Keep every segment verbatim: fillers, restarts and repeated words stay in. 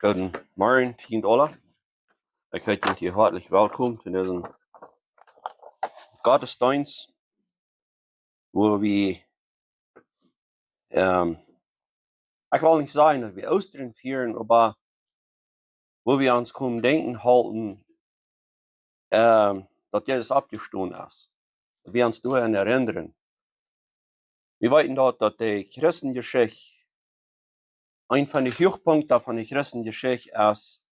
Gooden Morjen, Tiendola. Ekj heet junt hia hoatlich welkom to disen Gottesdeenst, wua wie, ähm, ekj well nich sajen, daut wie Oostren fieren, oba wua wie ons komen denkjen hoolen, ähm, daut Jesus oppjestonen es. Daut wie ons doaraun erinnern. Wie weeten daut, daut de Christenjeschicht, een von de Huachpunkten von de Christenjeschicht es,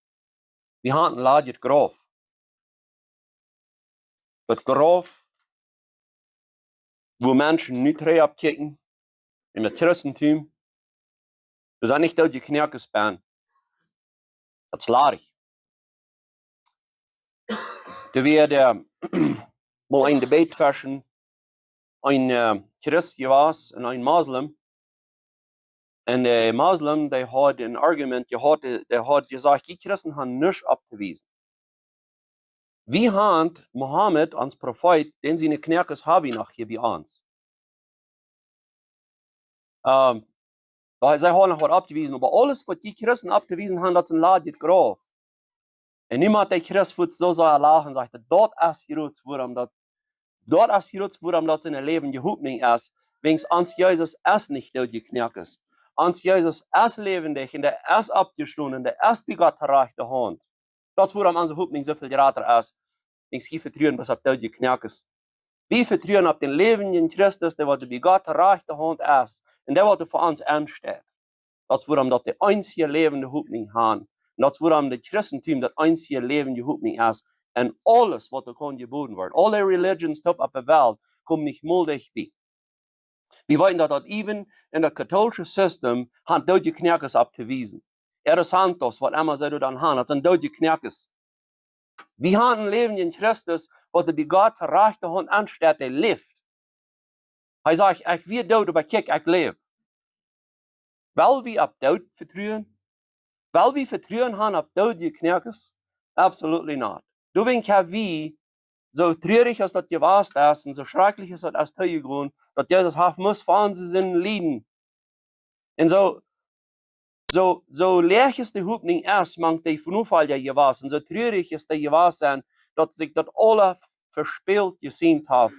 wie hauden een ladjet Grauf. Daut Grauf, wua Menschen nu trigj oppkjikjen, en daut Christentum, doa sent nich doodje Kjoakes benne. Daut es ladich. Doa wia, äh, mol een Debatt tweschen een, äh, Christ jewast un een Moslem. Un de Moslem, dee haud een Argument jehaut, dee, dee haud jesajcht: "Jie Christen haben nuscht opptowiesen. Wie haben Mohammed, ons Profeet, dän siene Kjoakes hab wie noch hia bie ons." Ähm, oba see hauden noch waut opptowiesen, oba aules, waut jie Christen opptowiesen haben, daut es een ladjet Grauf. Un nu mott de Christ fuaz soo sea lachen, sajcht hee: "Daut es jrod wuarom daut, daut es jrod wuarom daut sien Läwen de Hopninj es. Wäajens ons Jesus es nich doodje Kjoakes. Ons Jesus es läwendich un dee es oppjestonen, dee es bie Gott to rajchte Haunt. Daut es wuarom onse Hopninj soo väl jrata es. Wäajens jie vetruen bloos opp doodje Kjoakes. Wie vetruen opp dän läwendjen Christus, dee waut bie Gott to rajchte Haunt es un dee waut fa ons ensteit." Daut es wuarom daut de eensje läwendje Hopninj haben. Un daut es wuarom daut Christentum daut eensje läwendje Hopninj es. Un aules, waut doa kaun jeboden woaren, aule religions toop opp de Welt, komen nich mol dicht bie. Wie weeten daut, daut even en daut kautoolische System haben doodje Kjoakes opptowiesen. Ea santos, waut emma see doa dan haben, daut sent doodje Kjoakes. Wie haben een läwendjen Christus, waut bie Gott to rajchte Haunt ensteit, dee läft. Hee sajcht: "Ekj wia doot, oba kjikj, ekj läw." Well wie opp Doot vetruen? Well wie Vetruen haben opp doodje Kjoakes? Absolutely not. Doawäajen kjenn wie, soo trurich aus daut jewast es un soo schrakjlich aus daut es toojegonen, daut Jesus haft must fa onse Sinden lieden. Un soo, soo, soo läach aus de Hopninj es mank de Nofolja jewast, un soo trurich aus dee jewast sent, daut sikj daut aules vespält jeseenen haft.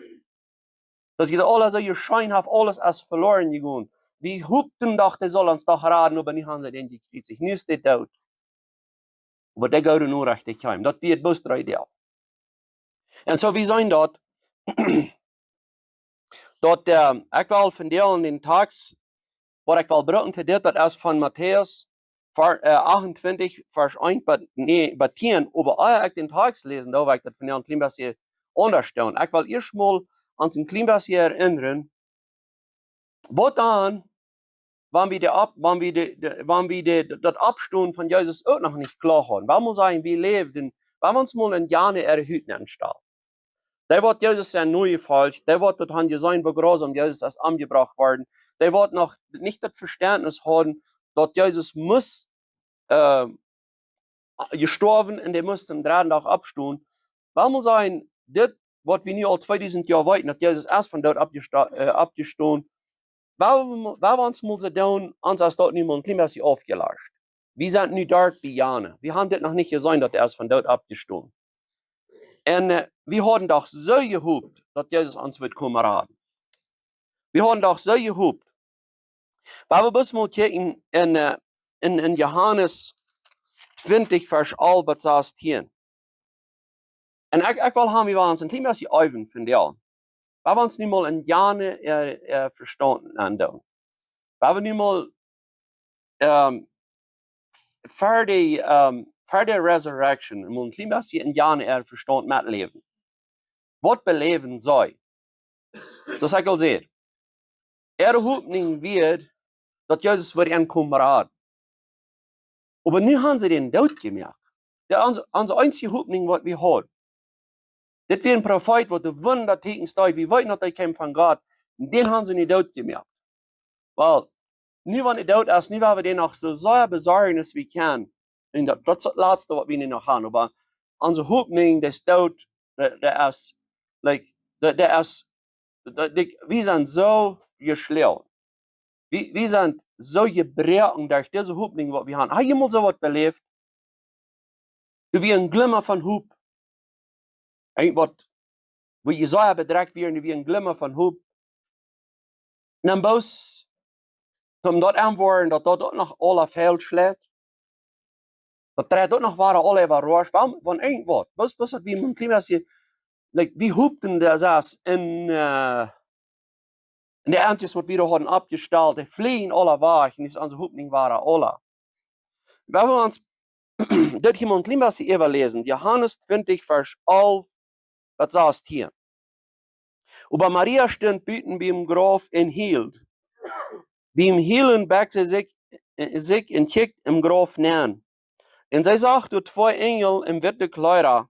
Daut sikj daut aules soo jescheenen haft, aules es veloaren jegonen. Wie hopten doch, dee sull ons doch raden, oba nu haben see dän jekjriezicht. Nu es dee doot. Oba dee goode Norecht, dee kjeem. Daut dieed bloos dree Doag. Un soo, wie seenen daut, daut, äh, ekj well vondoag dän Tekst, waut ekj well brucken to dit, daut es von Matäus, Ver-, äh, achtuntwintich, Varsch eent bat, nä, bat tieen, oba ea ekj dän Tekst läsen doo, well ekj daut vondoag een kjlien bät aundasch doonen. Ekj well ieescht mol ons een kjlien bät erinnern, waut dan, wan wie de Opp-, wan wie de, de, wan wie de, daut Oppstonen von Jesus uk noch nich kloa hauden. Well wie sajen, wie läwden, well wie ons mol en jane äare Hut nenstalen. Dee waut Jesus sien nojefolcht, dee waut daut han jeseenen, woo grausam Jesus es omjebrocht worden, dee waut noch nich daut Vestentnis hauden, daut Jesus must, äh, jestorwen un dee must aum dredden Dach oppstonen. Well wie mol sajen, dit, waut wie nu aul tweedusent Joa weeten, daut Jesus es von doot oppjesto-, äh, oppjestonen, well wie, well wie ons mol soo doonen, ons es daut nu mol een kjlien bät aufjelascht. Wie sent nu doa bie jane. Wie haben dit noch nich jeseenen, daut hee es von doot oppjestonen. Un, äh, wie hauden doch soo jehopt, daut Jesus ons wudd komen raden. Wie hauden doch soo jehopt. Well wie bloos mol kjikjen en, äh, en, en Johanes twintich, Varsch alf bat sastieen. Un ekj, ekj well haben, wie wellen ons een kjlien bät äwen vondoag. Well wie ons nu mol en jane äa, äa Vestaunt aundoonen. Well wie nu mol, ähm, ver de, ähm, ver de Resurrection, mol een kjlien bät en jane äa Vestaunt metläwen. Waut beläwen see? Soo aus ekj aul säd, äare Hopninj wia, daut Jesus wudd an komen raden. Oba nu haben see dän doot jemoakt. Daut es onse, onse eensje Hopninj, waut wie hauden. Dit wia een Profeet, waut de Wundatieekjens deed. Wie weeten, daut hee kjeem von Gott. Un dän haben see nu doot jemoakt. Well, nu, wan hee doot es, nu woa wie dän noch soo sea besorjen aus wie kjennen. Un daut, daut es daut latste, waut wie nu noch haben. Oba onse Hopninj, dee es doot, dee, dee es, like, dee, dee es, dee, dee, wie sent soo jeschlonen. Wie, wie sent soo jebroaken derch dise Hopninj, waut wie haben. Hast du mol soo waut beläft? Doa wia een Glimma von Hop. Irjent waut, wua jie soo bedrekjt wieren, doa wia een Glimma von Hop. Un dan bloos, om daut auntowoaren, daut daut uk noch aula feil schleit. Daut dreit uk noch wada aula äwa roasch. Wuarom? Von irjent waut. Bloos, bloos daut wie een kjlien bät, like, wie hopten daut es en, äh, en de Entjes, waut wie doa hauden oppjestalt, dee fleajen aula wajch, un es onse Hopninj wada aula. Wie wellen ons daut hia mol een kjlien bät äwaläsen. Johanes twintich, Varsch alf, waut sajcht hia? Oba Maria stunt buten biem Grauf un hield. Biem Hielen bekjt see sikj, äh, sikj un kjikjt em Grauf nenn. Un see sach doa twee Enjel en witte Kjleeda,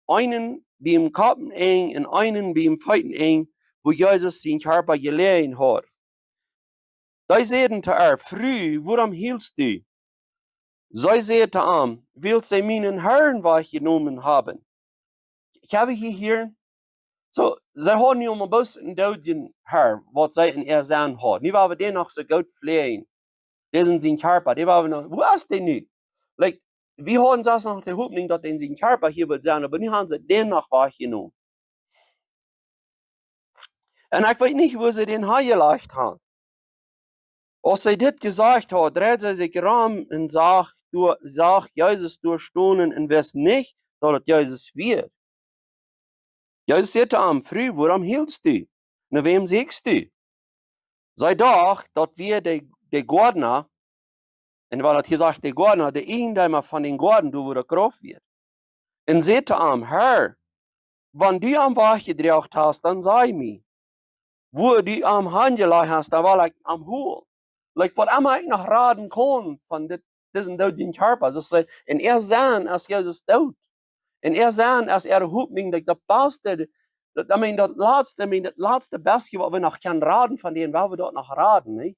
eenen biem Koppenenj un eenen biem Feetenenj, wua Jesus sien Kjarpa jeläajen haud. Dee säden to äa: Fru, wuarom hielst du? See säd to am: Wiels see mienen Herrn wajchjenomen haben. Ekj hab hia, hia, soo, see hauden nu mau bloos een doodjen Herr, waut see en äa Senn hauden. Nu woaren wie dän noch soo goot fläajen. Dee es sien Kjarpa, dee woaren wie noch, wua es dee nu? Like, wie hauden selfst noch de Hopninj, daut dee en sien Kjarpa hia wudd sennen, oba nu haben see dän noch wajchjenomen. Un ekj weet nich, wua see dän hanjelajcht haben. Aus see dit jesajcht haud, dreid see sikj rom un sach doa, sach Jesus doa stonen un wist nich, daut et Jesus wia. Jesus säd to am: Fru, wuarom hielst du? No wäm sieekjst du? See docht, daut wia de, de Goadna, un wan daut hia sajcht de Goadna, de Iejendeema von dän Goaden, doa wua daut Grauf wia. Un säd to am: Herr, wan du am wajchjedroagen hast, dan saj mie, wua du am hanjelajcht hast, dan well ekj am holen. Like, waut emma ekj noch raden kaun von dit, disen doodjen Kjarpa. Soo see, en äa Senn es Jesus doot. En äa Senn es äare Hopninj, like, daut baste, daut, I mean, daut latste, I mean, daut latste bestje, waut wie noch kjennen raden von dän, woa wie daut noch raden, nä?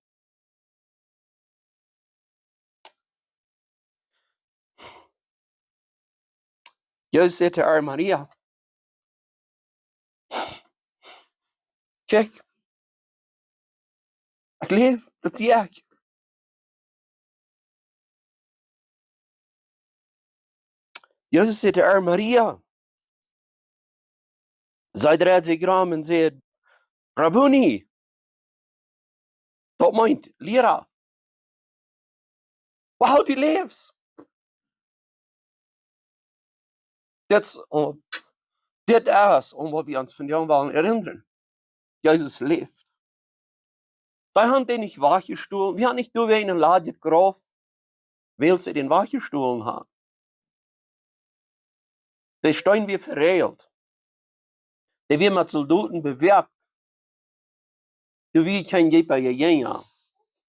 Jesus säd to äa: Maria. Kjikj, ekj läw, daut sie ekj. Jesus säd to äa: Maria. See dreid sikj rom un säd: Rabbuni. Daut meent: Liera. Wow, du läfst. Dit es, äh, dit es, om waut wie ons vondoag wellen erinnern. Jesus läft. Dee haben dän nich wajchjestolen. Wie haben nich doa een ladjet Grauf, wiels see dän wajchjestolen haben. De Steen wia veräajelt. Dee wia met Soldoten bewäakt. Doa wia kjeen jeepa Jinja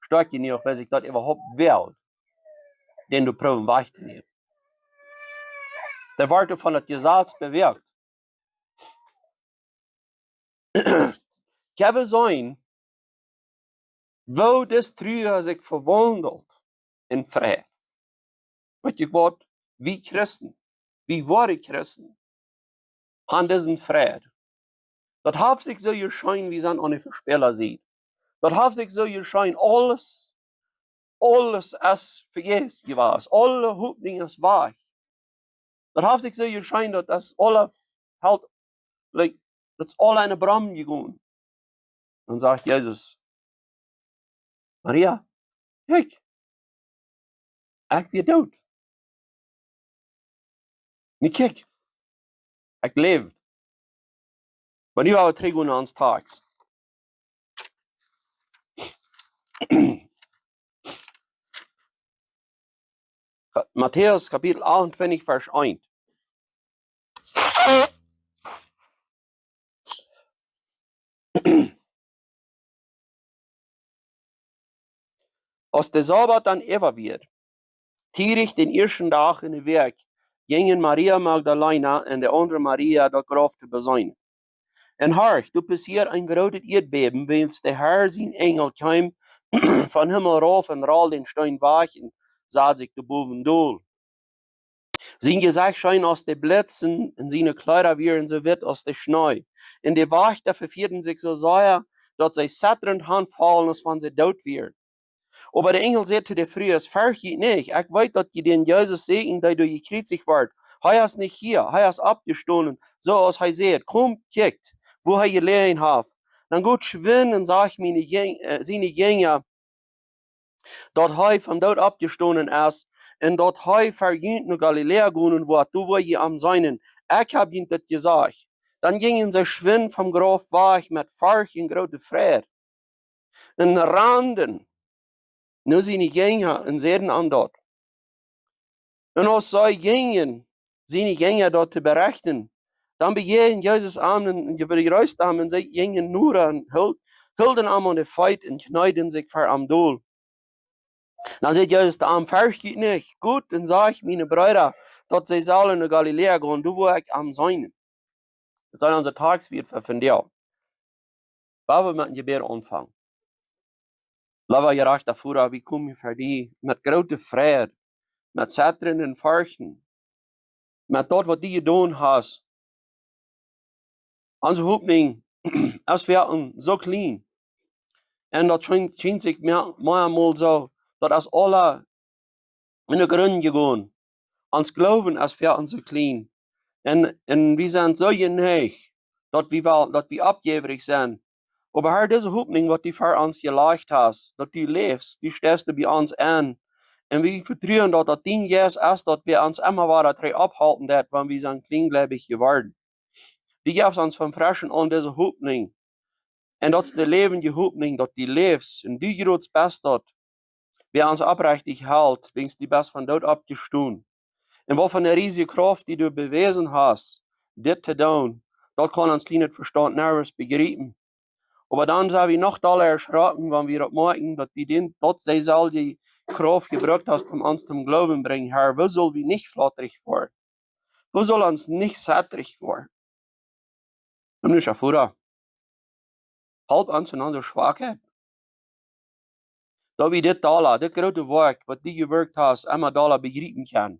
stoakj jenuach, wäa sikj daut äwahaupt woagt, dän doa proowen wajchtonämen. Dee wort von daut Jesaz bewäakt. Ekj hab jeseenen, woo dise Trua sikj vewaundelt en Freid. Weet jie waut? Wie Christen, wie woare Christen, haben disen Freid. Daut haft sikj soo jeschient, wie sent aun de Vespäla Sied. Daut haft sikj soo jeschient, aules, aules es vejäfs jewast. Aule Hopninj es wajch. Daut haft sikj soo jeschient, daut es aule, halt, like, daut es aule enne Brom jegonen. Dan sajcht Jesus: Maria, kjikj, ekj wia doot. Nu kjikj, ekj läw. Oba nu woa wie trigj no ons Tekst. Matäus Kapitel achtuntwintich, Varsch eent. Aus de Sabat dan äwa wia, tiedich dän ieeschten Dach enne Wäakj, jinjen Maria Magdalena un de aundre Maria daut Grauf to beseenen. Un horch, doa passieed een grootet Ieedbäben, wiels de Herr sien Enjel kjeem vom Himmel rauf un rold dän Steen wajch un sad sikj doa bowen dol. Sien Jesecht scheen aus de Blitzen un siene Kjleeda wieren soo witt aus de Schnee. Un de Wajchta vefieeden sikj soo sea, daut see zettrent hanfaulen, aus wan see doot wieren. Oba de Enjel säd to de Frues: Fercht junt nich, ekj weet, daut jie dän Jesus sieekjen, dee doa jekjriezicht wort. Hee es nich hia, hee es oppjestonen, soo aus hee säd. Komt, kjikjt, wua hee jeläajen haft. Dan got schwind un sajcht miene Jinj-, äh, siene Jinja, daut hee vom Doot oppjestonen es un daut hee ver junt no Galiläa gonen woat, doa woa jie am seenen. Ekj hab junt daut jesajcht. Dan jinjen see schwind vom Grauf wajch met Forcht un groote Freid un randen no siene Jinja un säden an daut. Un aus see jinjen, siene Jinja daut to berechten, dan bejäajend Jesus an un bejreest an un see jinjen noda un hilt-, hilden am aun de Feet un kjneeden sikj ver am dol. Dan säd Jesus to an: Fercht junt nich, got un sajcht miene Breeda, daut see sellen no Galiläa gonen, doa woa ekj am seenen. Daut es onse Tagswiet fa vondoag. Lot ons met een Jebäd aunfangen. Leewa jerajchta Voda, wie komen ver die met groote Freid, met Zettren un Forchten, met daut, waut du jedonen hast. Onse Hopninj es foaken soo kjlien. Un daut schient, schient sikj mea, mea mol soo, daut es aula enne Grunt jegonen. Ons Gloowen es foaken soo kjlien. Un, un wie sent soo jeneigt, daut wie wel, daut wie oppjäwrich sent. Oba Herr, dise Hopninj, waut du ver ons jelajcht hast, daut du läfst, du steist bie ons aun. Un wie vetruen daut, daut dien Jeist es, daut wie ons emma wada trigj opphalten, daut wan wie sent kjlienjleewich jeworden. Du jefst ons von freschen aun dise Hopninj. Un daut es de läwendje Hopninj, daut du läfst un du jrots best daut, wäa ons opprechtich helt, wiels du best vom Doot oppjestonen. Un waut fa eene riesje Krauft, dee du bewäsen hast, dit to doonen, daut kaun ons kjlienet Vestaunt nuscht bejriepen. Oba dan sent wie noch dolla erschrocken, wan wie daut moakjen, daut du dän, daut du selfst dee Krauft jebrukt hast, om ons toom Gloowen brinjen, Herr. Woo sell wie nich flottrich woaren? Woo sell ons nich zettrich woaren? Himmlischa Voda, help ons en onse Schwakheit, daut wie dit dolla, dit groote Woakj, waut du jewirkjt hast, emma dolla bejriepen kjennen.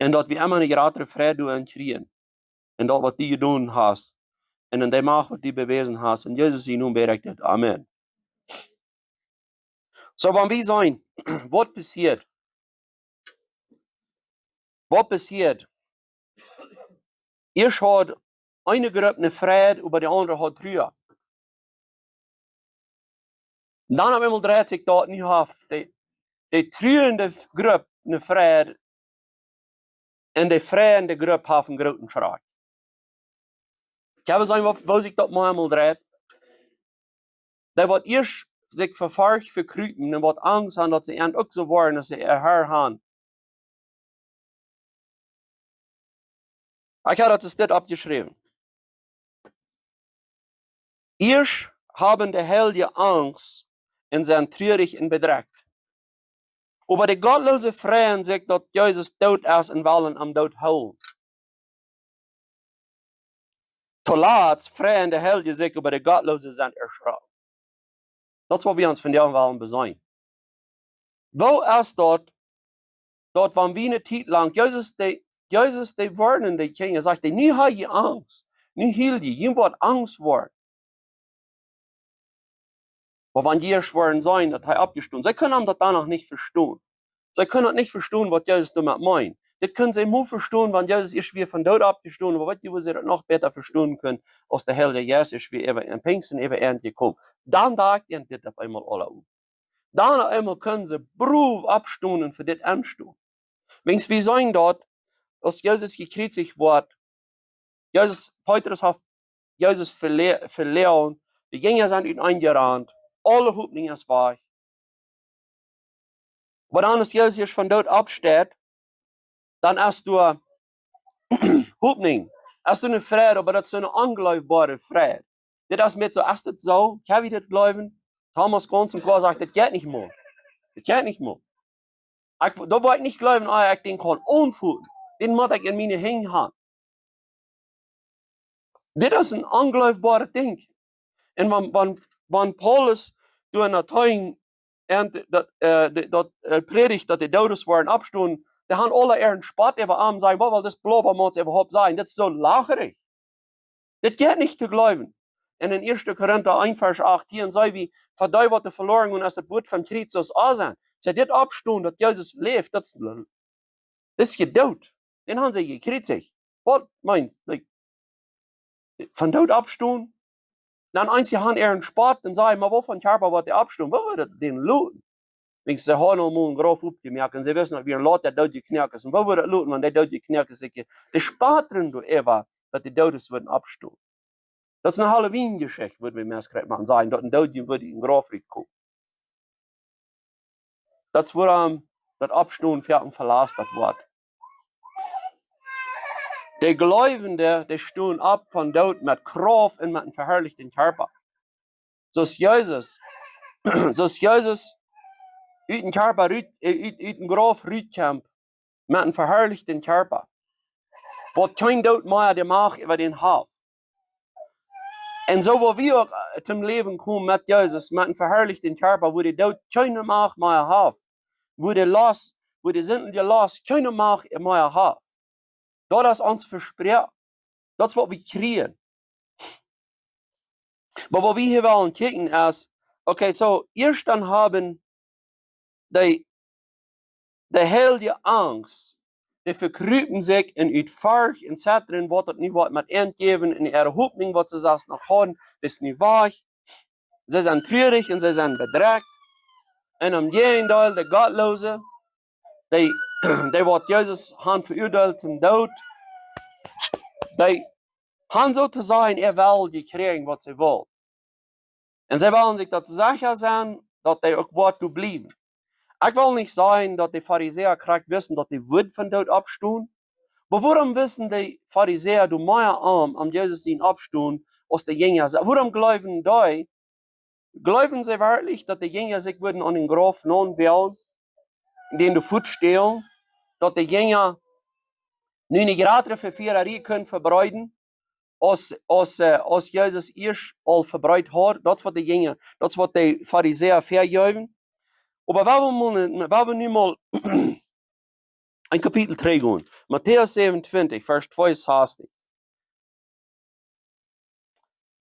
Un daut wie emma eene jratre Freid doaraun kjrieen. Un daut, waut du jedonen hast. Un en de Macht, waut du bewäsen hast. En Jesus sienen Nomen bäd ekj dit. Amen. Soo, wan wie seenen, waut passieet? Waut passieet? Ieescht haud eene Grupp eene Freid, oba de aundre haud Trua. Dan opp eemol dreit sikj daut, nu haft de, de truende Grupp eene Freid un de freiende Grupp haft eenen grooten Schrakj. Ekj hab jeseenen, woo, woo sikj daut mau eemol dreit. Dee waut ieescht sikj ver Forcht vekjriepen un waut Angst haben, daut see an uk soo woaren, aus see äa Herr haben. Ekj hab daut aus dit oppjeschräwen. Ieescht haben de Heilje Angst un sent truarich un bedrekjt. Oba de Gottloose freien sikj, daut Jesus doot es, un wellen am doot hoolen. Toolatst freien de Heilje sikj, oba de Gottloose sent erschrocken. Daut es, waut wie ons vondoag wellen beseenen. Woo es daut, daut wan wie eene Tiet lang, Jesus, dee, Jesus, dee woarnen de Kjinja, sajcht hee: Nu hab jie Angst, nu hiel jie, jie woaren Angst woaren. Oba wan jie ieescht woaren seenen, daut hee oppjestonen. See kunnen am daut dan noch nich vestonen. See kunnen daut nich vestonen, waut Jesus doamet meent. Dit kunnen see mau vestonen, wan Jesus ieescht wia vom Doot oppjestonen. Oba weet jie, woo see daut noch bäta vestonen kunnen, aus de Heilje Jeist ieescht wia äwa, aun Pinjsten äwa an jekomen. Dan docht an dit opp eemol aula opp. Dan opp eemol kunnen see brow oppstonen un fa dit enstonen. Wiels wie seenen daut, aus Jesus jekjriezicht wort, Jesus, Petrus haft Jesus vele-, veloaren, de Jinja sent uteneen jerant, aule Hopninj es wajch. Oba dan, aus Jesus ieescht vom Doot oppsteit, dan es doa Hopninj, es doa eene Freid, oba daut es soone onjleefboare Freid. Dit es met soo, es dit soo? Kjenn wie dit jleewen? Thomas gaunz un kloa sajcht: Dit jeit nich mol. Dit jeit nich mol. Ekj, daut woa ekj nich jleewen, ea ekj dän kaun aunfoten. Dän mott ekj en miene Henj haben. Dit es een onjleefboaret Dinkj. Un wan, wan, wan Paulus doa en Athen un daut, äh, de-, daut, äh, prädicht, daut de Doodes woaren oppstonen, dee haben aula äaren Spott äwa am, sajen: Waut well dis Blabbermaun äwahaupt sajen? Dit es soo lachrich. Dit jeit nich to jleewen. En, en Ieeschte Korinta eent Varsch achtieen sajcht wie, fa dee waut veloaren gonen, es daut Wuat von Christus aun sent. See, dit Oppstonen, daut Jesus läft, daut es, daut es je doot. Dän haben see jekjriezicht. Waut meent? Like, von doot oppstonen? Dan eenje haben äaren Spott un sajen, mau woo von Kjarpa woat dee oppstonen? Woo woat daut dän loten? Wiels see haben aul mol een Grauf oppjemoakt un see wisten, daut wia een Lot, dee doot jekjnoakt es. Un woo woat daut loten, wan dee doot jekjnoakt es? Ekj, dee spotten doaräwa, daut dee Doodes wudden oppstonen. Daut es eene Halloween-Jeschicht, wudden wie meist krakjt mau sajen, daut een Doodja wudd ut een Grauf rutkomen. Daut es wuarom daut Oppstonen fa ons velastat woat. De Gleubje, dee stonen opp von doot met Krauft un met eenen veharlichten Kjarpa. Soo aus Jesus, soo aus Jesus ut dän Kjarpa rut, äh, ut, ut dän Grauf rutkjeem, met eenen veharlichten Kjarpa, waut kjeen Doot mea de Macht äwa dän haft. Un soo woa wie uk, äh, toom Läwen komen met Jesus, met eenen veharlichten Kjarpa, wua de Doot kjeene Macht mea haft, wua de Lost, wua de sindje Lost kjeene Macht mea haft. Daut es ons Vespräakjen. Daut es waut wie kjrieen. Oba waut wie hia wellen kjikjen es, okay, soo, ieescht dan haben dee, de heilje Angst, dee vekrupen sikj en ut Forcht un Zettren, waut daut nu woat met Enj jäwen, un äare Hopninj, waut see selfst noch hauden, es nu wajch. See sent truarich un see sent bedrekjt. Un em Jäajendeel, de Gottloose, dee, dee waut Jesus han veuadeelt toom Doot, dee han soo to sajen äa Well jekjräajen, waut see wullen. Un see wellen sikj daut secha sennen, daut dee uk woat doa bliewen. Ekj well nich sajen, daut de Farisäa krakjt wisten, daut dee wudd von doot oppstonen. Oba wuarom wisten de Farisäa doa mea aun, aun Jesus sien Oppstonen, aus de Jinja? Wuarom jleewen dee, jleewen see werkjlich, daut de Jinja sikj wudden aun dän Grauf naunwäajen, dän doa fuat stälen, daut de Jinja nu eene jratre Vefiererie kunnen vebreeden, aus, aus, äh, aus Jesus ieescht aul vebreet haud? Daut es waut de Jinja, daut es waut de Farisäa vejleewen. Oba wan wie mol, wan wie nu mol een Kapitel trigj gonen. Matäus 27, Varsch 62.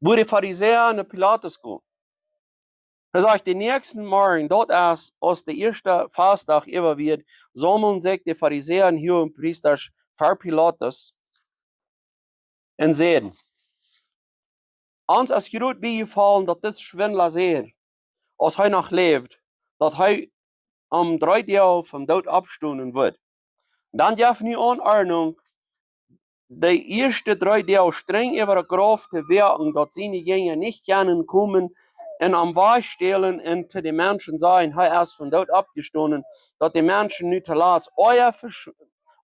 Wua de Farisäa no Pilatus komen. Hee sajcht, dän näakjsten Morjen, daut es, aus de ieeschte Fastdach äwa wia, saumelden sikj de Farisäa un Huagepriesta ver Pilatus un säden: Ons es groot biejefollen, daut dis Schwindla säd, aus hee noch läwd, daut hee aum dredden Dach vom Doot oppstonen wudd. Dan jeff nu aun Ordnunk, de ieeschte dree Doag strenj äwa daut Grauf to woaken, daut siene Jinja nich kjennen komen un am wajchstälen un to de Menschen sajen, hee es vom Doot oppjestonen, daut de Menschen nu toolatst ea vesch-,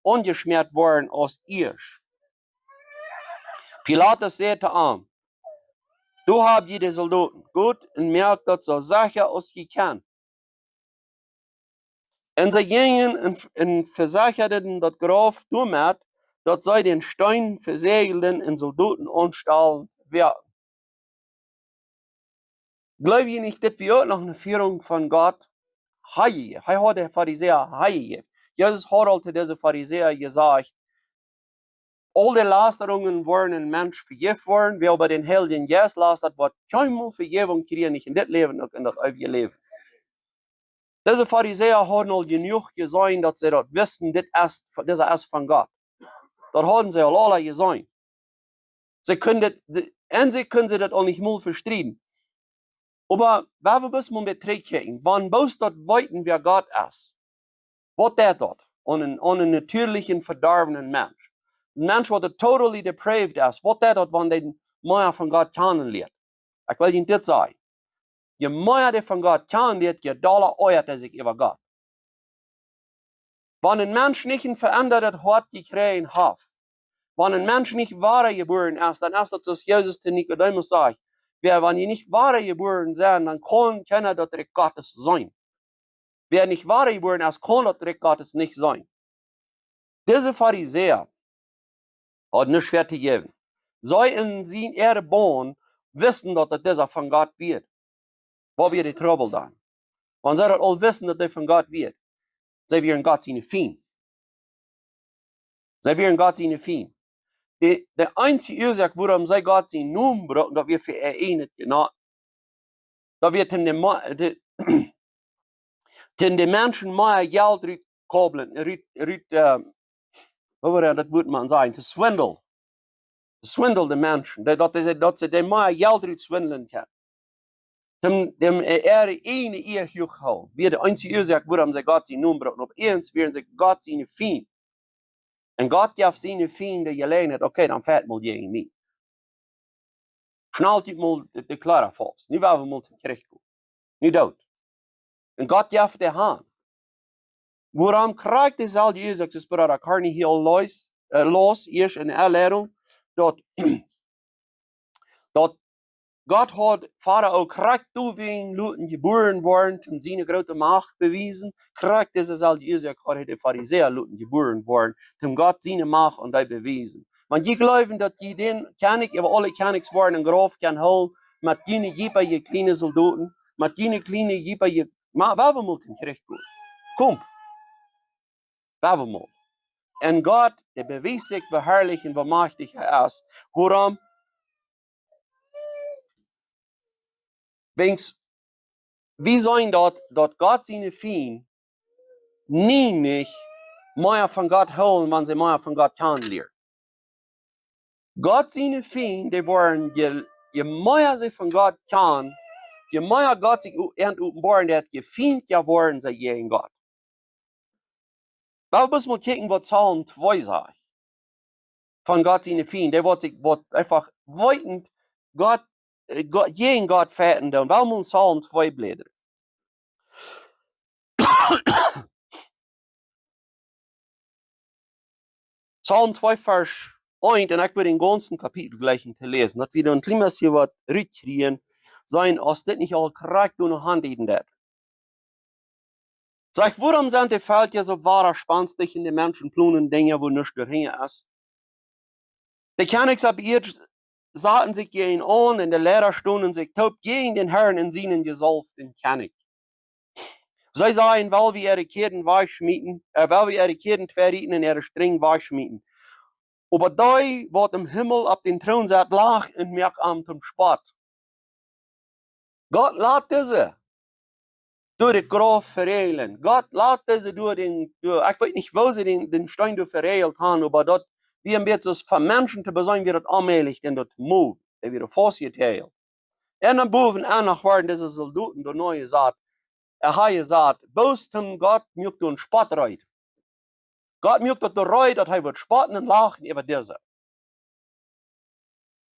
aunjeschmäat woaren aus ieescht. Pilatus säd to an: Doa hab jie de Soldoten, got un moakt daut soo secha aus jie kjennen. Un see jinjen un, un vesecharden daut Grauf doamet, daut see dän Steen vesäajelden un Soldoten aunstalen woaken. Jleew jie nich, dit wia uk noch eene Fierunk von Gott? Hee, hee haud de Farisäa, hee, Jesus haud aul to dise Farisäa jesajcht, aul de Lasterungen woaren een Mensch vejeft woaren, wäa oba dän Heiljen Jeist lastat, woat kjeenmol Vejäwunk kjrieen, nich en dit Läwen, uk en daut eewje Läwen. Dise Farisäa hauden aul jenuach jeseenen, daut see daut wisten, dit es, dit es von Gott. Daut hauden see aul aula jeseenen. See kunnen dit, see, en sikj kunnen see daut aul nich mol vestrieden. Oba wan wie bloos mol trigj kjikjen, wan bloos daut weeten, wäa Gott es, waut deit daut aun een, aun een natieelichen vedorwenen Mensch? Een Mensch, waut totally depraved es, waut deit daut, wan dee mea von Gott kjanen lieet? Ekj well junt dit sajen. Je mea dee von Gott kjanen lieet, je dolla oajat hee sikj äwa Gott. Wan een Mensch nich een veendatet Hoat jekjräajen haft, wan een Mensch nich wadajebuaren es, dan es daut, soo aus Jesus to Nikodemus sajcht: Wäa, wan jie nich wadajebuaren sent, dan kaun kjeena daut Rikj Gottes seenen. Wäa nich wadajebuaren es, kaun daut Rikj Gottes nich seenen. Dise Farisäa hauden nuscht väa to jäwen. See en äare Boagen wisten, daut daut disa von Gott wia. Waut wia de Trubbel dan? Wan see daut aul wisten, daut dee von Gott wia, see wieren Gott siene Fiend. See wieren Gott siene Fiend. de, de eensje Uasoak, wuarom see Gott sienen Nomen brucken, daut wia fa äa ieejnet Jenoten. Daut wia, om de, Ma- de, om de Menschen mea Jelt rut koblen, rut, rut, äh, waut wudd daut Wuat mau sajen, to swindlen. To swindlen de Menschen. Daut, daut see, daut see dee mea Jelt rut swindlen kjennen. Om, om, äh, äare ieejne Ea huach to hoolen. Wia de eensje Uasoak, wuarom see Gott sienen Nomen brucken. Opp eent wieren see Gott siene Fiend. Un Gott jeef siene Fiend de Jeläajenheit, okay, dan fajcht mol jäajen mie. Schnalt junt mol de, de Kjleeda faust. Nu woa wie mol tom Kjrich gonen. Nu doot. Un Gott jeef dee han. Wuarom krakjt deeselwje Uasoak, aus Brooda Carnegie aul läs, äh, läs, ieescht enne Enleidunk, daut, daut Gott haud Farao krakjt doawäajen loten jebuaren woaren, om siene groote Macht bewiesen, krakjt deeselwje Uasoak haud hee de Farisäa loten jebuaren woaren, om Gott siene Macht aun dee bewiesen. Wan jie jleewen, daut jie dän Kjennich äwa aule Kjennichs woaren em Grauf kjennen hoolen, met june jiepje kjliene Soldoten, met june kjliene jiepje, mau woa wie mol tom Kjrich gonen. Komt. Woa wie mol. Un Gott, dee bewiest sikj, woo harlich un woo majchtich hee es. Wuarom? Wäajens, wie seenen daut, daut Gott siene Fiend nie nich mea von Gott hoolen, wan see mea von Gott kjanen lieren. Gott siene Fiend, dee woaren, je, je mea see von Gott kjanen, je mea Gott sikj u-, an openboaren deit, je fientlicha woaren see jäajen Gott. Woa wie bloos mol kjikjen, waut Psalm twee sajcht. Von Gott siene Fiend. Dee woat sikj, woat eefach weetend Gott, äh, Gott, jäajen Gott fajchten doonen. Woa wie mol Psalm twee bläden. Psalm twee, Varsch eent, un ekj well dän gaunzen Kapitel jlikj to läsen, daut wie dan kjlien bät waut rutkjrieen, seenen, aus dit nich aul krakjt doa noch aundieden deit. Sajcht: Wuarom sent de Velkja soo wadaspanstich un de Menschen plonen Dinja, wua nuscht doahinja es? De Kjennichs opp Ieed saten sikj jäajen am aun, un de Leida stunden sikj toop jäajen dän Herrn un sienen jesaulften Kjennich. See sajen: Well wie äare Kjäden wajchschmieten, äh, well wie äare Kjäden tweirieten un äare Strinj wajchschmieten. Oba dee, waut em Himmel opp dän Troon sett, lacht un moakt an tom Spott. Gott lat dise derch daut Grauf veräajlen. Gott lat dise derch dän, derch, ekj weet nich, woo see dän, dän Steen doa veräajelt haben, oba daut wia een bät soo aus fa Menschen to beseenen, wia daut onmäajlich, dän doa to moven. Dee wia faustjetäajelt. Un dan bowen aun noch wieren dise Soldoten doa nenjesat. Hee haud jesajcht, bloos om Gott muak doa een Spott reed. Gott muak daut doa reed, daut hee wudd spotten un lachen äwa dise.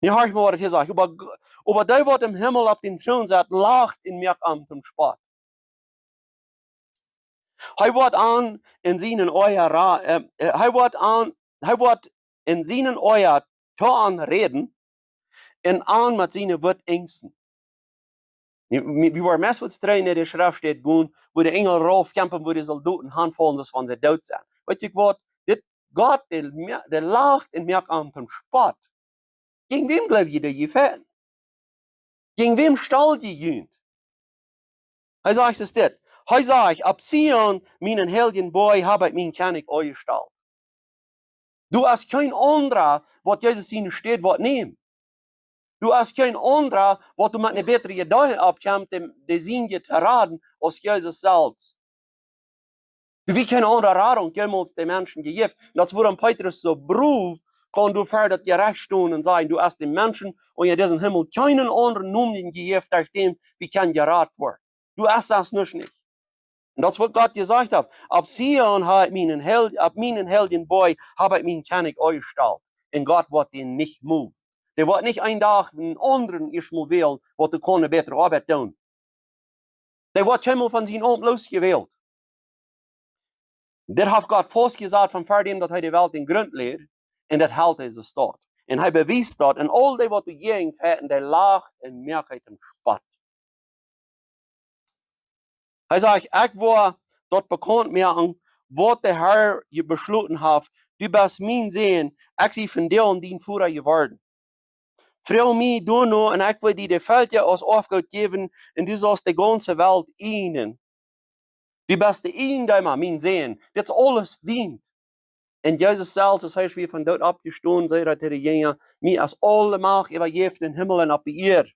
Nu horcht mol, waut hee sajcht. Oba, oba dee, waut em Himmel opp dän Troon sett, lacht un moakt an tom Spott. Hee woat an en sienen Oaja ra-, äh, äh, hee woat an, hee woat en sienen Oaja to an räden un an met siene Wieed enjsten. Wie, wie, wie woaren meist waut strenja de Schreft steit, gonen, wua de Enjel rauf kjemt, wua de Soldoten hanfaulen, daut wan see doot sent. Weet jie waut? Dit, Gott, dee, dee lacht un moakt an tom Spott. Jäajen wäm jleew jie, dee jie fajchten? Jäajen wäm stal jie junt? Hee sajcht es dit. Hee sajcht: Opp Zion, mienen heiljen Boajch, hab ekj mienen Kjennich aunjestalt. Doa es kjeen aundra, waut Jesus siene Städ woat nämen. Doa es kjeen aundra, waut doa met eene bätre Jedanken oppkjemt, dän, dän Sän to raden, aus Jesus selfst. Doa wia kjeene aundre Radunk jemols de Menschen jejäft. Daut es wuarom Petrus soo brow kaun doa ver daut Jerecht stonen un sajen: Doa es de Menschen unja disen Himmel kjeenen aundren Nomen jejäft, derch dän wie kjennen jerat woaren. Doa es sest nuscht nich. Un daut es waut Gott jesajcht haft. Opp Zion hab ekj mienen heil-, opp mienen heiljen Boajch hab ekj mienen Kjennich aunjestalt. Un Gott woat dän nich moven. Dee woat nich een Dach eenen aundren ieescht mol wälen, waut doa kaun eene bätre Oabeit doonen. Dee woat kjeenmol von sien Aumt losjewält. Dit haft Gott faustjesat von ver däm daut hee de Welt en Grunt läd, un daut helt dise Staut. Un hee bewiest daut, un aul dee, waut doajäajen fajchten, dee lacht un moakt an tom Spott. Hee sajcht: Ekj woa daut bekaunt moaken, waut de Herr je beschloten haft. Du best mien Sän, ekj sie vondoag dien Voda jeworden. Froag mie doano, un ekj woa die de Velkja aus Oafgoot jäwen, un du saust de gaunze Welt ieejnen. Du best de Ieejendeema, mien Sän. Dit es aules dient. Un Jesus selfst, aus hee wia von doot oppjestonen, säd hee to de Jinja: "Mie es aule Macht äwajäft em Himmel un oppe Ieed."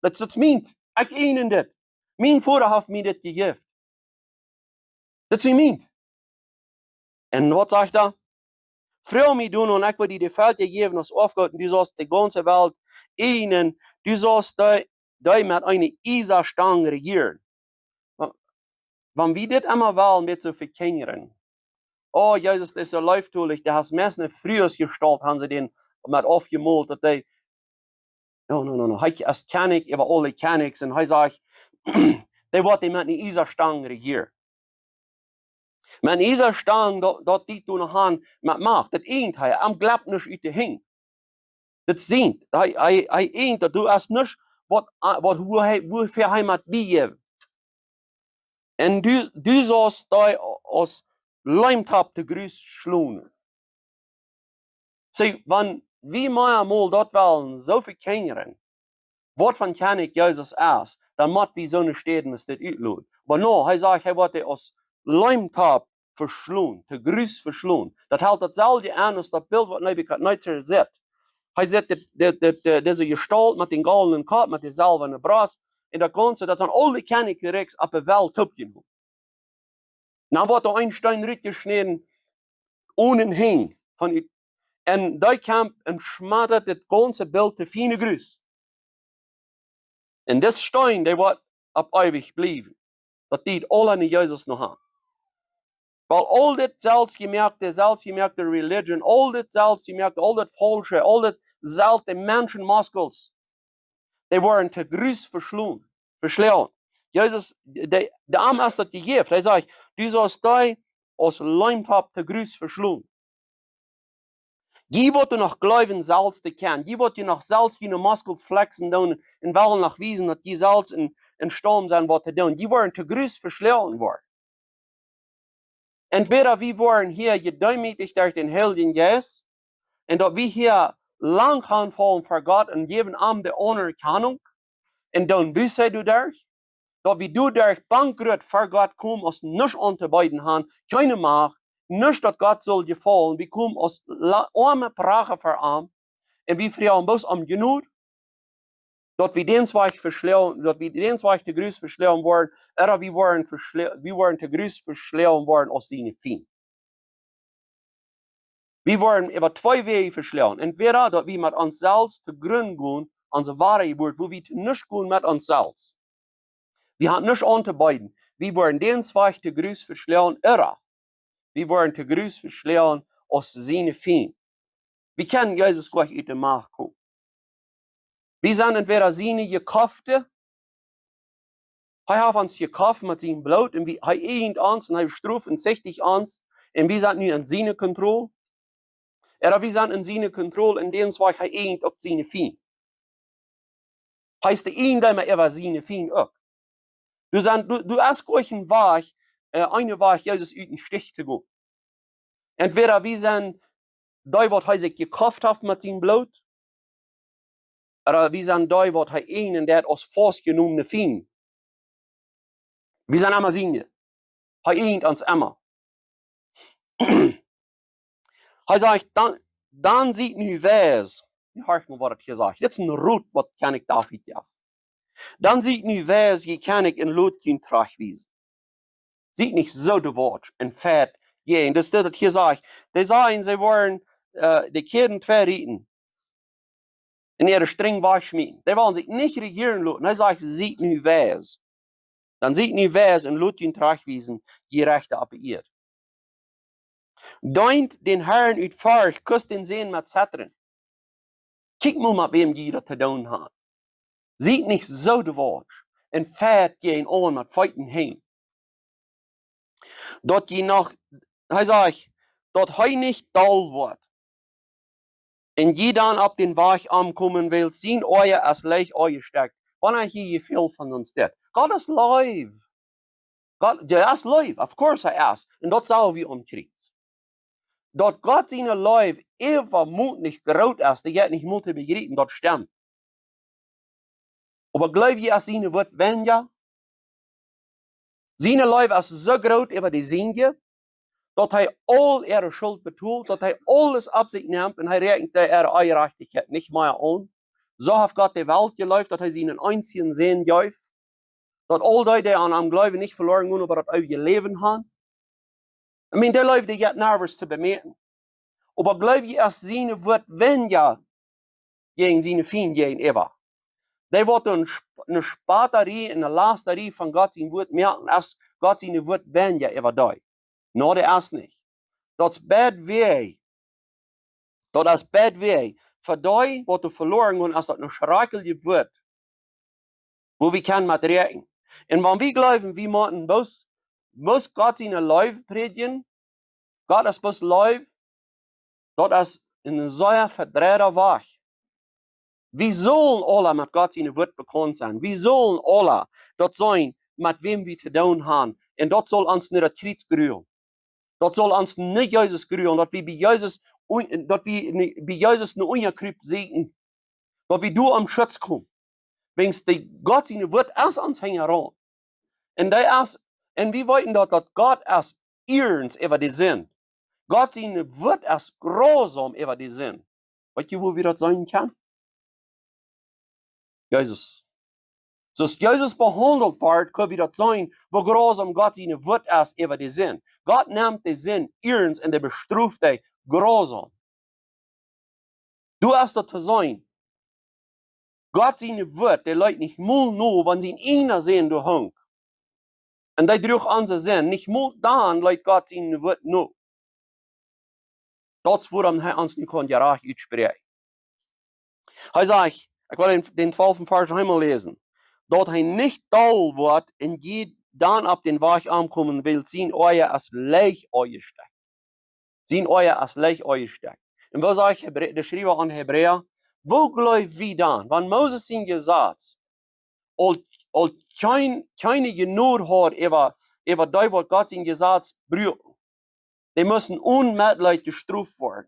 Daut, daut es mient. Ekj eenen dit. Mien Voda haft mie dit jejäft. Daut es mient. Un waut sajcht hee? "Froag mie dan un ekj woa die de Velkja jäwen aus Aufgoot un du saust de gaunze Welt eenen, du saust dee, dee met eene Iesastang rejieren." Wa-, wan wie dit emma wellen met soo vekjinjen. "Oh, Jesus, daut es soo leeftolich, dee haft meist eene Fruesjestault, haben see dän met aufjemolt, daut dee, no, no, no, no, hee es Kjennich äwa aule Kjennichs un hee sajcht, dee woat dee met eene Iesastang rejieren." Met eene Iesastang, daut, daut deit doa noch aun met Macht. Daut eent hee, am jlept nuscht ut de Henj. Daut sent, hee, hee, hee eent, daut du hast nuscht, waut, waut, woo hee, woo väl hee met die jeft. Un du, du saust dee aus Leemtopp to Gruss schlonen. See, wan wie mau mol daut wellen soo vekjinjen, waut fa een Kjennich Jesus es, dan mott wie soone Städen aus dit utloten. Oba no, hee sajcht, hee woat dee aus Leemtopp veschlonen, to Gruss veschlonen. Daut helt daut selwje aun aus daut Bilt, waut Nebukadnezar sitt. Hee sitt dit, dit, dit, äh, dise Jestault met dän goldnen Kopp, met de selwne Brost. Un daut gaunze, daut sent aule Kjennichrikjs oppe Welt toopjenomen. Dan woat doa een Steen rutjeschnäden, onen Henj von ut. Un dee kjemt un schmadat daut gaunze Bilt to fiene Gruss. Un dis Steen, dee woat opp eewich bliewen. Daut deit aula nich Jesus noch aun. Wiels aul dit selfstjemoakte, selfstjemoakte Religion, aul dit selfstjemoakte, aul dit faulsche, aul dit selfst de Menschenmuskels, dee woaren to Gruss veschlonen, veschlonen. Jesus, dee, dee am es daut jejäft. Hee sajcht, du saust dee aus Leemtopp to Gruss veschlonen. Jie waut doa noch jleewen selfst to kjennen, jie waut doa noch selfst june Muskels flexen doonen un wellen noch wiesen daut jie selfst en, en Staut sent waut to doonen, jie woaren to Gruss veschlonen woaren. Entwäda wie woaren hia jedeemootijcht derch dän Heiljen Jeist, un daut wie hia lang gonen fa Gott un jäwen am de Aunerkjanunk, un dan wie see doaderch, daut wie doaderch bankrott fa Gott komen, aus nuscht auntobeeden haben, kjeene Macht, nuscht daut Gott saul jefaulen, wie komen aus la-, oame Pracha fa am, un wie froagen bloos om Jnod, daut wie dän Wajch veschlonen, daut wie dän Wajch to Gruss veschlonen woaren, ooda wie woaren veschlo-, wie woaren to Gruss veschlonen woaren aus siene Fiend. Wie woaren äwa twee Wäaj veschlonen. Entwäda daut wie met ons selfst to Grunt gonen, onse woare Jeburt, wua wie to nuscht gonen met ons selfst. Wie haben nuscht auntobeeden. Wie woaren dän Wajch to Gruss veschlonen, ooda wie woaren to Gruss veschlonen aus siene Fiend. Wie kjennen Jesus nich ut de Macht komen. Wie sent entwäda siene Jekoffte, hee haft ons jekoft met sien Bloot un wie, hee eejent ons un hee stroft un sichticht ons un wie sent nu en siene Kontroll. Ooda wie sent en siene Kontroll un dän Wajch, hee eejent uk siene Fiend. Hee es de Iejendeema äwa siene Fiend uk. Du sent, du, du hast nich een Wajch, äh, een Wajch, Jesus ut dän Stich to gonen. Entwäda wie sent dee, waut hee sikj jekoft haft met sien Bloot, ooda wie sent dee, waut hee eejent un daut aus faustjenomne Fiend. Wie sent emma siene. Hee eejent ons emma. Hee sajcht, dan, dan siet nu wies. Nu horcht mol, waut daut hia sajcht. Dit es een Rot, waut Kjennich David jeft. Dan siet nu wies, jie Kjennich, un lot junt trajcht wiesen. Siet nich soo doawoat un feit jäajen. Daut es daut hia sajcht. Dee sajen, see woaren, äh, de Kjäden twei rieten un äare Strinj wajchschmieten. Dee wellen sikj nich rejieren loten. Hee sajcht, siet nu wies. Dan siet nu wies un lot junt trajcht wiesen, jie Rechta oppe Ieed. Deent dän Herrn ut Forcht, kust dän Sän met Zettren. Kjikj mol, met wäm jie daut to doonen haben. Siet nich soo doawoat un feit jäajen aun met Feet un Henj. Daut jie noch, hee sajcht, daut hee nich doll woat un jie dan opp dän Wajch omkomen, wiels sien Oaja es leicht aunjestekjt. Wan hee hia jefelt von ons dit. Gott es leef. Gott, hee es leef, of course hee es. Un daut sagen wie aum Kjriez. Daut Gott siene Leew äwamotlich groot es, daut jeit nich mol to bejriepen, daut stemt. Oba jleew jie, es siene Wieed wenja? Siene Leew es soo groot äwa de sienje, daut hee aul äare Schult betolt, daut hee aules opp sikj nemt un hee räakjent äare Onjerajchtichkjeit nich mea aun. Soo haft Gott de Welt jeleeft, daut hee sienen eensjen Sän jeef, daut aul dee, dee aun am jleewen, nich veloaren gonen, oba daut eewje Läwen haben. I mean, dee Leew, dee jeit nirjens to bemoakjen. Oba jleew jie, aus sien Wuat weinja jäajen siene Fiend jäajenäwa. Dee woat eene Sp-, eene Spottarie un eene Lastarie von Gott sien Wuat moakjen, aus Gott sien Wuat weinja äwa dee. No, dee es nich. Daut es bad wäaj. Daut es bad wäaj. Fa dee, waut doa veloaren gonen, es daut een schrakjlijet Wuat, wua wie kjennen met räakjnen. Un wan wie jleewen, wie motten bloos, bloos Gott siene Leew prädjen, Gott es bloos Leew, daut es een sea vedreiden Wajch. Wie sellen aula met Gott sien Wuat bekaunt sennen. Wie sellen aula daut seenen, met wäm wie to doonen haben. Un daut saul ons no daut Kjriez grulen. Daut saul ons no Jesus grulen, daut wie bie Jesus, un-, daut wie ne-, bie Jesus ne Unjakjriep sieekjen. Daut wie doa om Schutz komen. Wäajens de Gott sien Wuat es ons hinjaraun. Un dee es, un wie weeten daut, daut Gott es iernst äwa de Sind. Gott sien Wuat es grausam äwa de Sind. Weet jie, wua wie daut seenen kjennen? Jesus. Soo aus Jesus behaundelt wort, kjenn wie daut seenen, woo grausam Gott sien Wuat es äwa de Sind. Gott nemt de Sind iernst un dee bestroft dee grausam. Doa es daut to seenen. Gott sien Wuat, dee leet nich mol no, wan sien eena Sän doa hunk. Un dee druach onse Sind, nich mol dan leet Gott sien Wuat no. Daut es wuarom hee ons nu kaun jerajcht utspräakjen. Hee sajcht, ekj well dän, dän twalften Varsch noch eemol läsen. Daut hee nich doll woat un jie dan opp dän Wajch aunkomen, wiels sien Oaja es leicht aunjesteckt. Sien Oaja es leicht aunjesteckt. Un waut sajcht Hebrä-, de Schriewa aun Hebräa? Woo jleew wie dan, wan Moses sien Jesaz aul, aul kjeen, kjeene Jnod haud äwa, äwa dee, waut Gott sien Jesaz bruakten? Dee musten onmetleet jestroft woaren.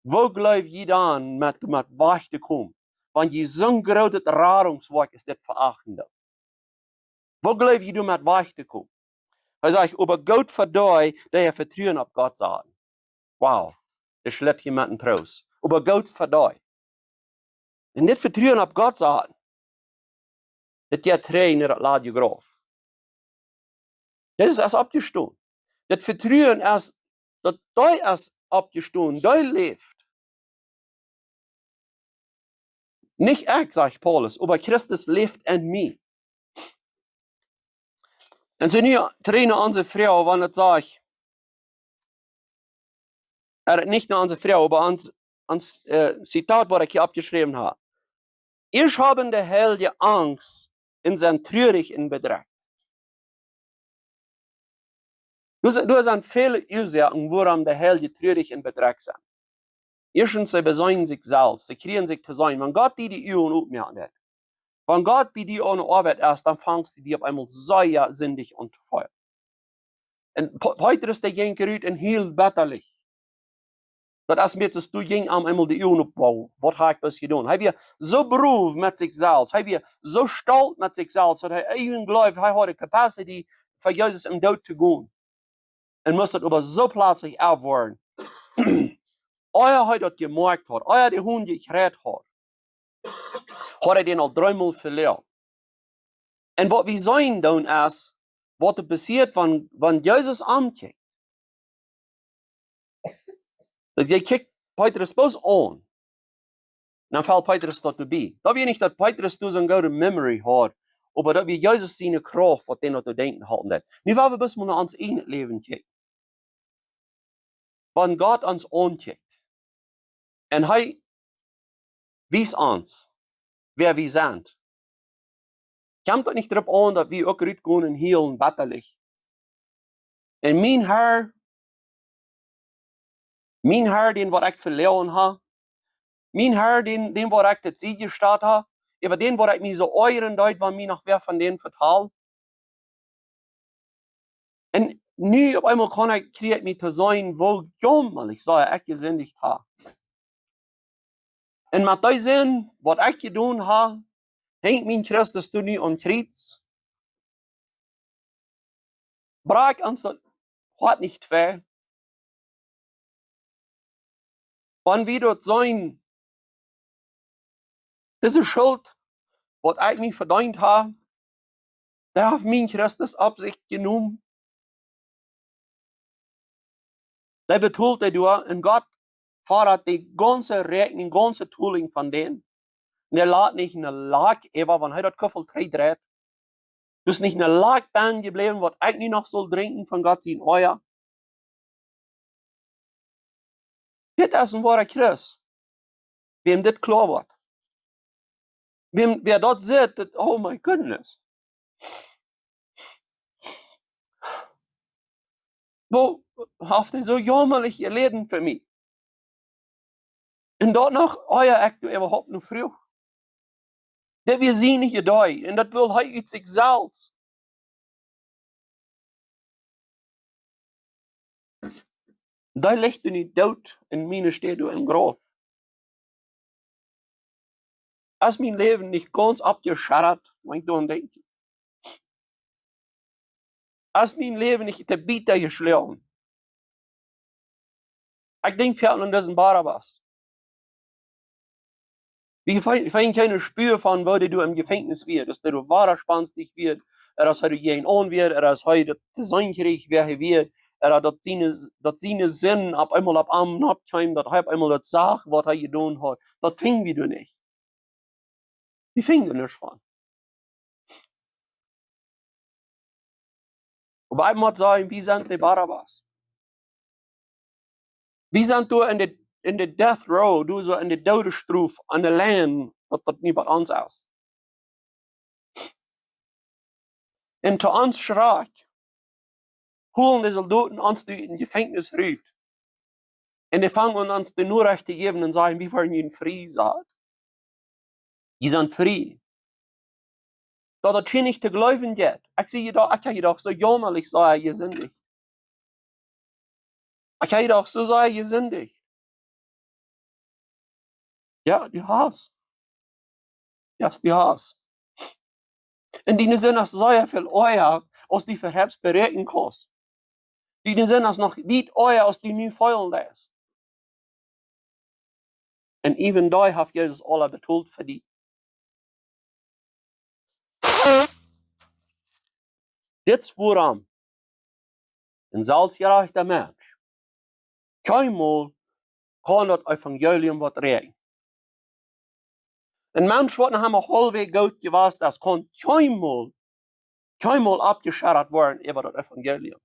Woo jleew jie dan met, met wajch to komen, wan jie soon grootet Radungswoakj es dit veachten? Woo jleew jie doamet wajch to komen? Hee sajcht, oba goot fa dee, dee äa Vetruen opp Gott saten. Wow, dee schlitt hia met een Proost. Oba goot fa dee. Un dit Vetruen opp Gott saten, dit jeit trigj no daut ladje Grauf. Jesus es oppjestonen. Daut Vetruen es, daut hee es oppjestonen, hee läft. Nich ekj, sajcht Paulus, oba Christus läft en mie. Un soo nu trigj no onse Froag, wan et sajcht, ea, nich no onse Froag, oba ons, ons, äh, Zitat, waut ekj hia oppjeschräwen hab. Ieescht haben de Heilje Angst un sent truarich un bedrekjt. Doa sent, doa sent väle Uasoaken, wuarom de Heilje truarich un bedrekjt sent. Ieeschtens, see beseenen sikj selfst, see kjrieen sikj to seenen. Wan Gott die de Uagen opmoaken deit, wan Gott bie die aun de Oabeit es, dan fangst du die opp eemol sea sindich aun to feelen. Un Pe-, Petrus, dee jinkj rut un hield bettalich. Daut es met, aus doa jinkj am eemol de Uagen op, wow, waut hab ekj bloos jedonen? Hee wia soo brow met sikj selfst, hee wia soo stolt met sikj selfst, daut hee eejentlich jleewd, hee haud de capacity, fa Jesus em Doot to gonen. Un must daut oba soo pletslich aufwoaren. Ea hee daut jemoakjt haud, ea de Hunt jekjräajen haud, haud hee dän aul dreemol veloaren. Un waut wie seenen dan es, waut doa passieet, wan, wan Jesus aunkomt. Daut hee kjikjt Petrus bloos aun. Dan felt Petrus daut doabie. Daut wia nich, daut Petrus doa soon goode memory haud, oba daut wia Jesus siene Krauft, waut dän daut doa denkjen halpen deed. Nu woa wie bloos mol no ons eejnet Läwen kjikjen. Wan Gott ons aunkjikjt un hee wiest ons, wäa wie sent, kjemt daut nich doaropp aun, daut wie uk rutgonen un hielen bettalich? Un mien Herr, mien Herr, dän waut ekj veloaren hab, mien Herr, dän, dän waut ekj daut Sied jestalt hab, äwa dän waut ekj mie soo oajren deed, wan mie noch wäa von dän vetald. Un nu opp eemol kaun ekj, kjrie ekj mie to seenen, woo jämalich sea ekj jesindicht hab. Un met dee Sind, waut ekj jedonen hab, henjt mien Christus doa nu aum Kjriez. Brakjt ons daut Hoat nich twei. Wan wie daut seenen, dise Schult, waut ekj mie vedeent hab, dee haft mien Christus opp sikj jenomen. Dee betolt dee doa un Gott fodat de gaunze Räakjnunk, gaunze Tolinj von dän. Un dee lat nich ne Lak äwa, wan hee daut Kuffel trigj dreit. Doa es nich ne Lak bennen jebläwen, waut ekj nu noch saul drinkjen von Gott sien Oaja. Dit es een woara Christ. Wäm dit kloa woat. Wäm, wäa daut sitt, daut, oh my goodness. Woo haft hee soo jaumalich jeläden fa mie? Un daut noch, oh jo, ekj doo äwahaupt nich fruach. Daut wia siene Idee. Un daut well hee ut sikj selfst. Dee licht nu doot en miene Städ em Grauf. Es mien Läwen nich gaunz aufjescheddat, wan ekj doaraun denkj? Es mien Läwen nich to Bieten jeschloagen? Ekj denkj väl aun disen Barabbas. Wie fe-, fein kjeen Spua von, woo dee doa em Jefenkjnis wia, daut dee doa wada spannstich wia, ooda aus hee doa jäajenaun wia, ooda aus hee daut to seenen kjrieech, wäa hee wia, ooda daut siene, daut siene Sind opp eemol opp am nopp kjeem, daut hee opp eemol daut sach, waut hee jedonen haud. Daut finjen wie doa nich. Wie finjen doa nuscht von. Oba ekj mott sajen, wie sent de Barabbas. Wie sent doa en de, en de death row, doa soo en de Doodesstrof aun de Lien, daut daut nu bie ons es. Un to ons Schrakj, holen de Soldoten ons ut daut Jefenkjnis rut. Un dee fangen aun ons de Norecht to jäwen un sajen, wie woaren nu frie, sajcht. Jie sent frie. Daut daut hia nich to jleewen jeit. Ekj sie jedocht, ekj hab jedocht, soo jaumalich sea jesindicht. Ekj hab jedocht, soo sea jesindicht. Jo, du hast. Jo, du hast. Un diene Sind es sea väl oaja, aus du veheps beräakjnen kaust. Diene Sind es noch wiet oaja, aus du nu feelen deist. Un even doa haft Jesus aul betolt fa die. Dit es wuarom een selfstjerajchta Mensch kjeenmol kaun daut Evangelium waut räakjen. Een Mensch, waut noch emol haulfwäajes goot jewast es, kaun kjeenmol, kjeenmol aufjescheddat woaren äwa daut Evangelium.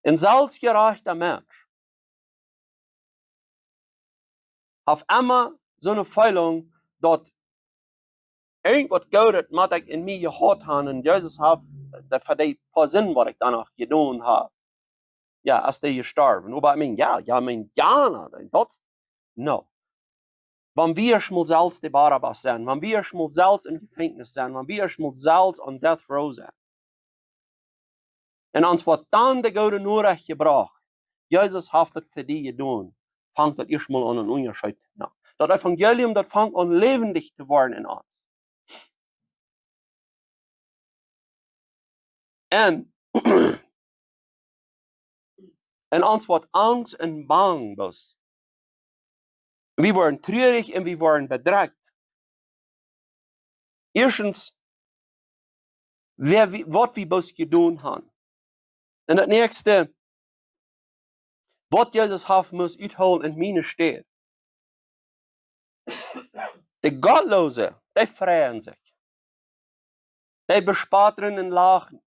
Een selfstjerajchta Mensch haft emma soone Feeling, daut irjent waut Goodet mott ekj en mie jehaut haben, un Jesus haft daut fa dee poa Sind, waut ekj doano jedonen hab. Jo, aus dee jestorwen. Oba ekj meen, jo, jo, ekj meen, jo, no, daut, no. Wan wie ieescht mol selfst de Barabbas sent, wan wie ieescht mol selfst em Jefenkjnis sent, wan wie ieescht mol selfst aun death row sent, un ons woat dan de goode Norecht jebrocht, Jesus haft daut fa die jedonen, fangt daut ieescht mol aun een Unjascheet to moaken. Daut Evangelium, daut fangt aun läwendich to woaren en ons. Un, un ons woat angst un bang bloos. Wie woaren truarich un wie woaren bedrekjt. Ieeschtens, wäa wie, waut wie bloos jedonen haben. Un daut näakjste, waut Jesus haft must uthoolen en miene Städ. De Gottloose, dee freien sikj. Dee bespotten un lachen,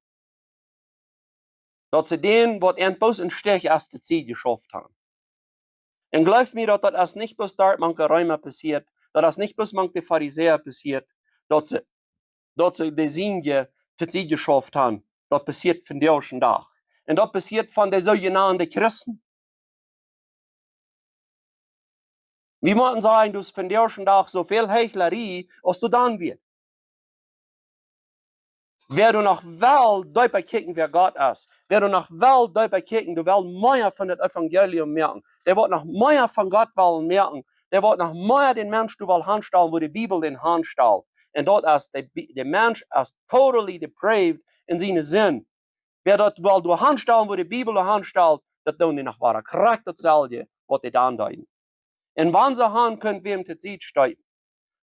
daut see dän, waut an bloos een Stich es, to Sied jeschauft haben. Un jleew mie, daut, daut es nich bloos doa mank de Reema passieet, daut es nich bloos mank de Farisäa passieet, daut see, daut see de Sienje to Sied jeschauft haben. Daut passieet vondoag dän Dach. Un daut passieet von de soojenande Christen. Wie motten sajen, daut es vondoag dän Dach soo väl Heichlerie aus doa dan wia. Wäa doa noch well deepa kjikjen, wäa Gott es, wäa doa noch well deepa kjikjen, dee well mea von daut Evangelium moakjen, dee woat noch mea von Gott wellen moakjen, dee woat noch mea dän Mensch doa wellen hanstalen, woo de Bibel dän hanstalt. Un daut es, de Bi-, de Mensch es totally depraved en siene Sind. Wäa daut well doa hanstalen, woo de Bibel doa hanstalt, daut doonen dee noch woaren krakjt daut selwje. waut dee dan deeden. Un wan see han kunnen wäm to Sied stoten,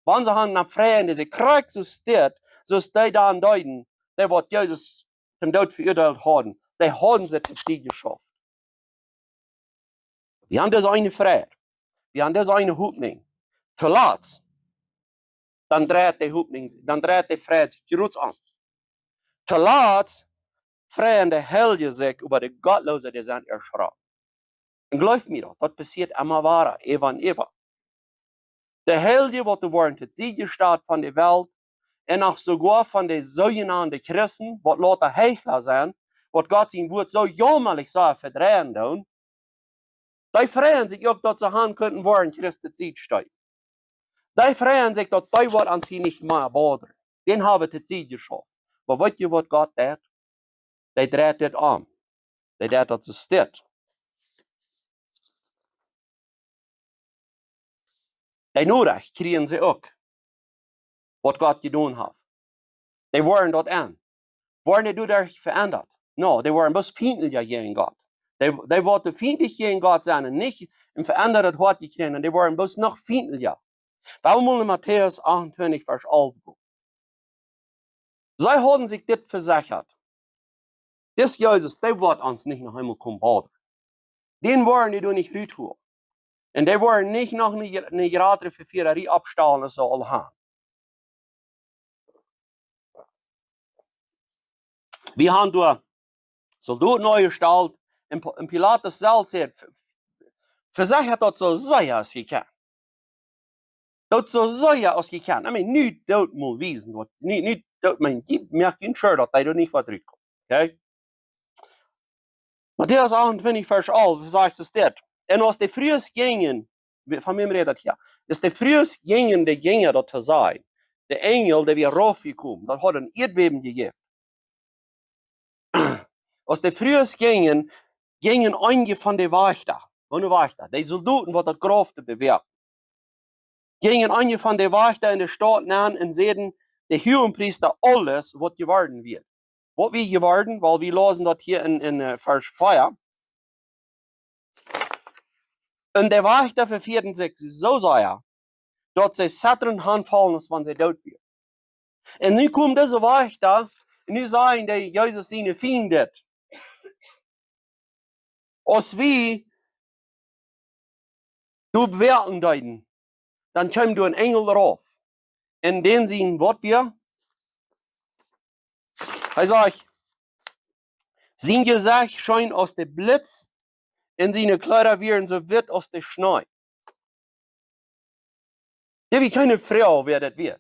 wan see han no Frind, dee krakjt soo steit, soo aus dee dan deeden, dee waut Jesus toom Doot veuadeelt hauden, dee hauden see to Sied jeschauft. Wie han dise eene Freid. Wie han dise eene Hopninj. Toolatst, dan dreit de Hopninj, dan dreit de Freid sikj groots om. Toolatst freien de Heilje sikj äwa de Gottloose, dee sent erschrocken. Un jleeft mie daut, daut passieet emma wada, äwa un äwa. De Heilje, waut doa woaren to Sied jestalt von de Welt, un uk soogoa von de soojenaunte Christen, waut lota Heichla sent, waut Gott sien Wuat soo jaumalich soo vedreien doonen, dee freien sikj uk, daut see han kunnen woaren Christen to Sied stoten. Dee freien sikj, daut dee woat an sikj nich mea bodren. Dän hab wie to Sied jeschauft. Oba weet jie, waut Gott deit? Dee dreit dit om. Dee deit daut soo steit. Dee Norecht kjrieen see uk, waut Gott jedonen haft. Dee woaren daut en. Woaren dee doaderch veendat? No, dee woaren bloos fientlicha jäajen Gott. Dee, dee woaren fientlich jäajen Gott sennen un nich een veendat Hoat kjrieen. Un dee woaren bloos noch fientlicha. Wie wellen mol en Matäus achtuntwintich, Varsch alf gonen. See hauden sikj dit vesechat: Dis Jesus, dee woat ons nich noch eemol komen bodren. Dän woaren dee doa nich rutholen. Un dee woaren nich noch eene, eene jratre Vefiererie oppstalen aus see aul han. Wie han doa Soldoten aunjestalt, un Pi-, un Pilatus selfst säd: "Ve-, vesechat daut soo sea aus jie kjennen. Daut soo sea aus jie kjennen." I mean, nu doot mol wiesen, waut, nu, nu doot, I mean, jie moakt junt sure, daut hee doa nich waut rutkomt. Okay? Matäus achtuntwintich, Varsch alf, sajcht et dit: "Un aus de Frues jinjen", von wäm rät daut hia? "Aus de Frues jinjen, de Jinja daut to sajen, de Enjel, dee wia raufjekomen, daut haud een Ieedbäben jejäft. Aus de Frues jinjen, jinjen eenje von de Wajchta." Waut Wajchta? De Soldoten, waut daut Grauf bewoaken. "Jinjen eenje von de Wajchta en de Staut nenn un säden de Huagenpriesta aules, waut jeworden wia." Waut wia jeworden? Well, wie läsen daut hia en, en, äh, Varsch vea. "Un de Wajchta vefieeden sikj soo sea, daut see zettrend hanfullen, aus wan see doot wieren." Un nu komen dise Wajchta, un nu sajen dee Jesus siene Fiend: "Aus wie doa bewoaken deeden, dan kjeem doa een Enjel rauf. Un dän sien Wuat wia," hee sajcht, "sien Jesecht scheen aus de Blitz, un siene Kjleeda wieren soo witt aus de Schnee." Dee wia kjeene Froag, wäa daut wia.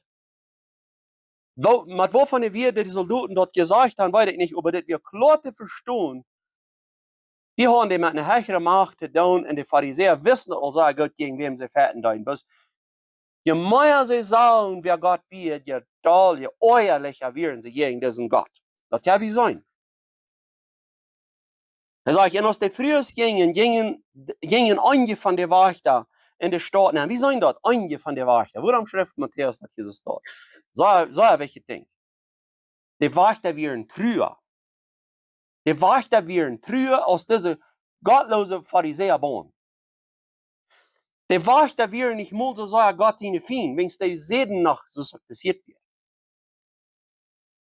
Woo, met waut von de Wieed de Soldoten daut jesajcht han, weet ekj nich, oba dit wia kloa to vestonen. Dee hauden doa met eene hechre Macht to doonen, un de Farisäa wisten aul sea goot, jäajen wäm see fechten deeden. Bloos, je mea see sagen, wäa Gott wia, je dolla, je oajalicha wieren see jäajen disen Gott. Daut ha wie jeseenen. Hee sajcht: "Un aus de Frues jinjen, jinjen, jinjen eenje von de Wajchta en de Staut nenn." Wie sajen daut, eenje von de Wajchta? Wuarom schrift Matäus daut hia soo? Soo, soo een wichtjet Dinkj. De Wajchta wieren tru. De Wajchta wieren tru aus dise gottloose Farisäa baunt. De Wajchta wieren nich mol soo sea Gott siene Fiend, wiels dee säden noch, soo aus et passieet wia.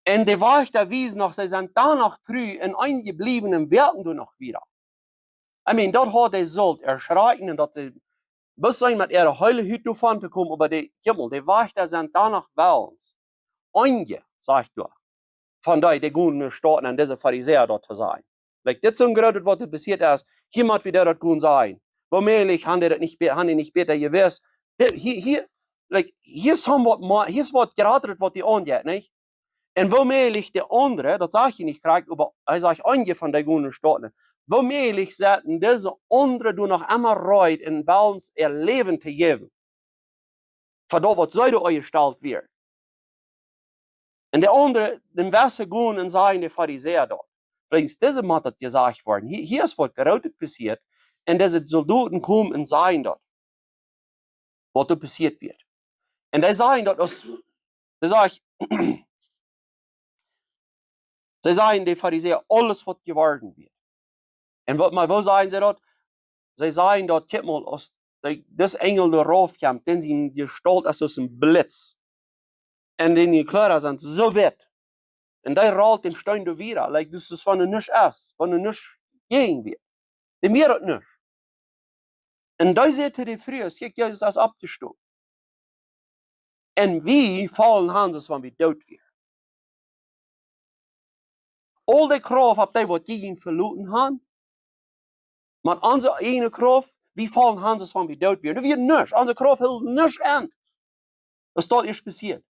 Un de Wajchta wiesen noch, see sent dan noch tru un eenje bliewen un woaken doa noch wieda. I mean, daut haud dee sullt erschrakjen, un daut see bloos sent met äare heile Hut doavon jekomen, oba dee, kjikj mol, de Wajchta sent dan noch wellens, eenje, sajcht doa, von dee, dee gonen no Staut nenn dise Farisäa daut to sajen. Like, dit es soon grootet, waut doa passieet es. Hia mott wie daut gonen sajen. Woo mäajlich han dee daut nich bä-, han dee nich bäta jewist? Hia, hia, hia, like, hia es waut ma-, hia es waut jratret, waut dee aunjeit, nich? Un woo mäajlich de aundre, daut saj ekj nich krakjt, oba hee sajcht eenje von dee gonen no Staut nenn. Woo mäajlich sent dise aundre doa noch emma reed un wellens äa Läwen to jäwen fa daut, waut see doa aunjestalt wieren. Un de aundre, dee wisten, gonen un sajen de Farisäa daut. Wiels dise mott daut jesajcht woaren. Hia, hia es waut grootet passieet. Un dise Soldoten komen un sajen daut, waut doa passieet wia. Un dee sajen daut aus, dee sajcht, see sajen de Farisäa aules, waut jeworden wia. Un waut, mau woo sajen see daut? See sajen daut, kjikj mol, aus dee, dis Enjel doa rauf kjemt, dän siene Jestault es aus een Blitz. Un dän siene Kjleeda sent soo witt. Un dee rolt dän Steen doa wieda. Like, daut es von de nuscht es, von de nuscht jäajen wia. Dee wia daut nuscht. Un dee säd to de Frues, kjikj, Jesus es oppjestonen. Un wie faulen han, soo aus wan wie doot wieren. Aul de Krauft opp dee, waut jie veloaren han, met onse eejne Krauft, wie faulen han, soo aus wan wie doot wieren. Wie nuscht, onse Krauft hilt nuscht aun. Daut es daut ieescht passieet.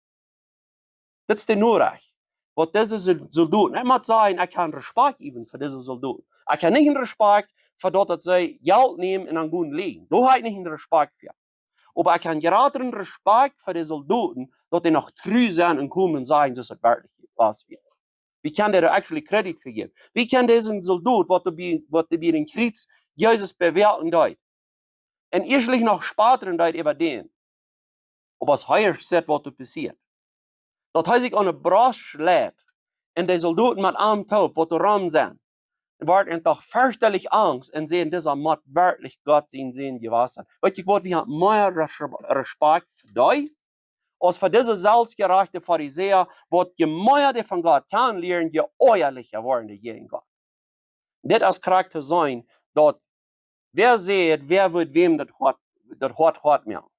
Dit es de Norecht, waut dise Sol-, Soldoten, ekj mott sajen, ekj hab Respakjt äwen fa dise Soldoten. Ekj hab nich een Respakjt fa daut, daut see Jelt nämen un dan gonen lijen. Doa hab ekj nich een Respakjt fa. Oba ekj hab jratren Respakjt fa de Soldoten, daut dee noch tru sent un komen sajen, soo aus daut werkjlich wia. Wie kjennen dee actually Kredit fa jäwen? Wie kjennen disen Soldot, waut doa bie, waut doa bie dän Kjriez Jesus bewoaken deed, un ieeschtlich noch spotten deed äwa dän, oba aus hee seet, waut doa passieet, daut hee sikj aun de Brost schleit un de Soldoten met am toop, waut doa rom sent, wort an doch ferchterlich angst un säden, disa mott werkjlich Gott sien Sän jewast sennen. Weet jie waut, wie haben mea Res-, Respakjt fa dee aus fa dise selfstjerajchte Farisäa, waut je mea dee von Gott kjanen lieren, je oajalicha woaren dee jäajen Gott. Dit es krakjt to seenen, daut wäa sajcht, wäa woat wäm daut Hoat, daut Hoat, Hoat moaken.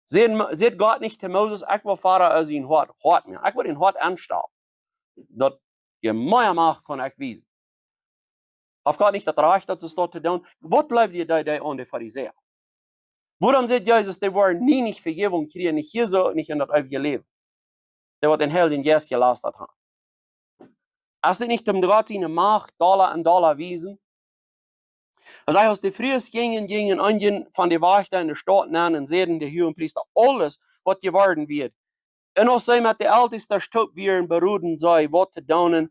Sajcht, sajcht Gott nich to Moses, ekj well Farao sien Hoat, Hoat moaken. Ekj well dän Hoat aunstalen. Daut je mea Macht kaun ekj wiesen. Haft Gott nich daut Rajcht, daut see daut to doonen? Waut jleew jie, dee, dee aun de Farisäa? Wuarom sajcht Jesus, dee woaren nie nich Vejäwunk kjrieen, nich hia soo, nich en daut eewje Läwen? Dee waut dän Heiljen Jeist jelastat haben. Es dit nich om Gott siene Macht dolla un dolla wiesen? Hee sajcht, aus de Frues jinjen, jinjen eenje von de Wajchta en de Staut nenn un säden de Huagepriesta aules, waut jeworden wia. Un aus see met de Elteste toop wieren, beroden see, waut to doonen,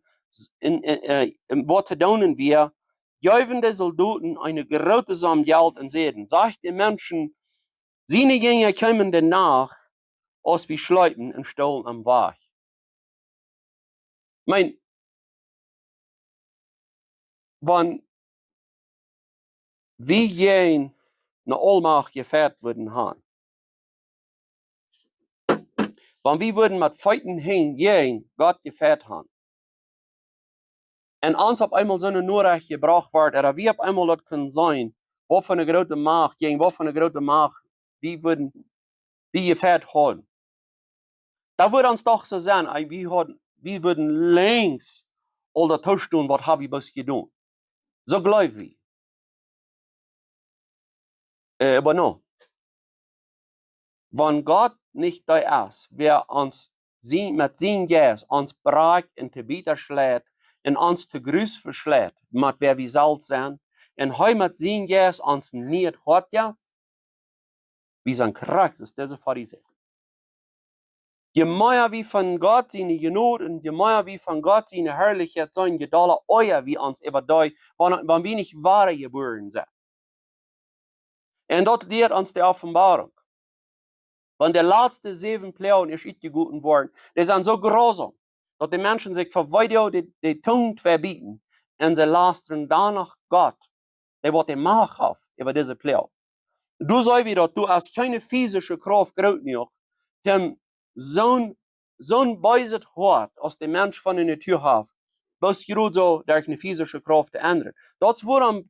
un, un, äh, un waut to doonen wia, jeewen de Soldoten eene groote Som Jelt un säden, sajcht de Menschen, siene Jinja kjeemen de Nacht, aus wie schleepen, un stolen am wajch. Meen, wan wie jäajen eene Aulmacht jefajcht wudden haben, wan wie wudden met Feet un Henj jäajen Gott jefajcht haben, un ons opp eemol soone Norecht jebrocht wort, ooda wie opp eemol daut kunnen seenen, waut fa eene groote Macht, jäajen waut fa eene groote Macht wie wudden, wie jefajcht hauden, dan wudd ons doch soo sennen, ey, wie hauden, wie wudden längst aul daut toostonen, waut hab wie bloos jedonen. Soo jleew wie. Äh, oba no. Wan Gott nich dee es, wäa ons sien, met sienen Jeist ons brakjt un to Bieta schleit un ons to Gruss veschleit, met wäa wie selfst sent, un hee met sienen Jeist ons nie daut Hoat jeft, wie sent krakjt aus dise Farisäa. Je mea wie von Gott siene Jnod un je mea wie von Gott siene Harlichkjeit seenen, je dolla oaja wie ons äwa dee, wan, wan wie nich wada jebuaren sent. Un daut lieet ons de Openboarunk. Wan de latste säwen Ploagen ieescht utjegoten woaren, dee sent soo grausam, daut de Menschen sikj fa wada de, de Tung vebieten un see lastren doano Gott, dee waut de Macht haft äwa dise Ploag. Doa seenen wie daut, doa es kjeene physische Krauft groot jenuach, om soon, soon beeset Hoat, aus de Mensch von de Natua haft, bloos jrod soo derch eene physische Krauft to endren. Daut es wuarom,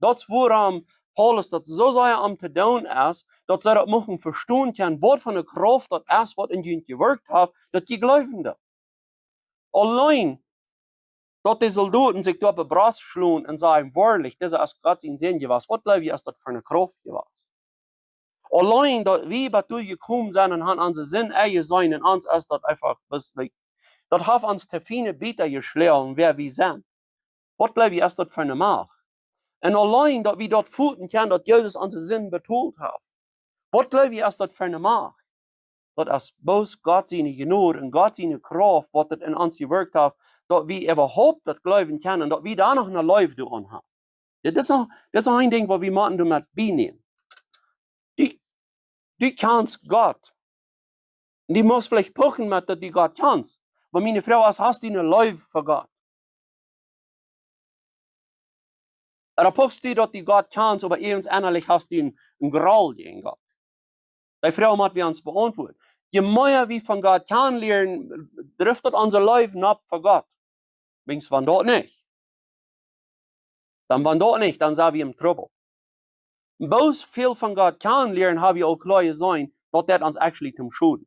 daut es wuarom Paulus daut soo sea aum to doonen es, daut see daut muchten vestonen kjennen, waut fa eene Krauft daut es, waut en junt jewirkjt haft, daut jie jleewen daut. Auleen daut de Soldoten sikj doa opp de Brost schlonen un sajen, woarlich, disa es Gott sien Sän jewast. Waut jleew jie, es daut fa eene Krauft jewast? Auleen daut wie bat doa jekomen sent un han onse Sind enjeseenen un ons es daut eefach, bloos, like, daut haft ons to fiene Bieta jeschloagen, wäa wie sent. Waut jleew jie, es daut fa eene Macht? Un auleen daut wie daut foten kjennen, daut Jesus onse Sind betolt haft. Waut jleew jie, es daut fa eene Macht? Daut es bloos Gott siene Jnod un Gott siene Krauft, waut daut en ons jewirkjt haft, daut wie äwahaupt daut jleewen kjennen un daut wie doa noch eene Leew doaraun haben. Dit, dit es noch, dit es noch een Dinkj, waut wie motten doamet bienämen. Du, du kjanst Gott. Un du motst veleicht puchen met daut du Gott kjanst. Oba miene Froag es, hast du eene Leew fa Gott? Ooda puchst du, daut du Gott kjanst, oba ieejens ennalich hast du een, een Groll jäajen Gott? Dee Froag motten wie ons beauntwuaden. Je mea wie von Gott kjanen lieren, drift daut onse Leew opp fa Gott. Wiels wan daut nich, dan wan daut nich, dan sent wie em Trubbel. Bloos väl von Gott kjanen lieren, hab wie uk kloa jeseenen, daut deit ons actually toom Schoden.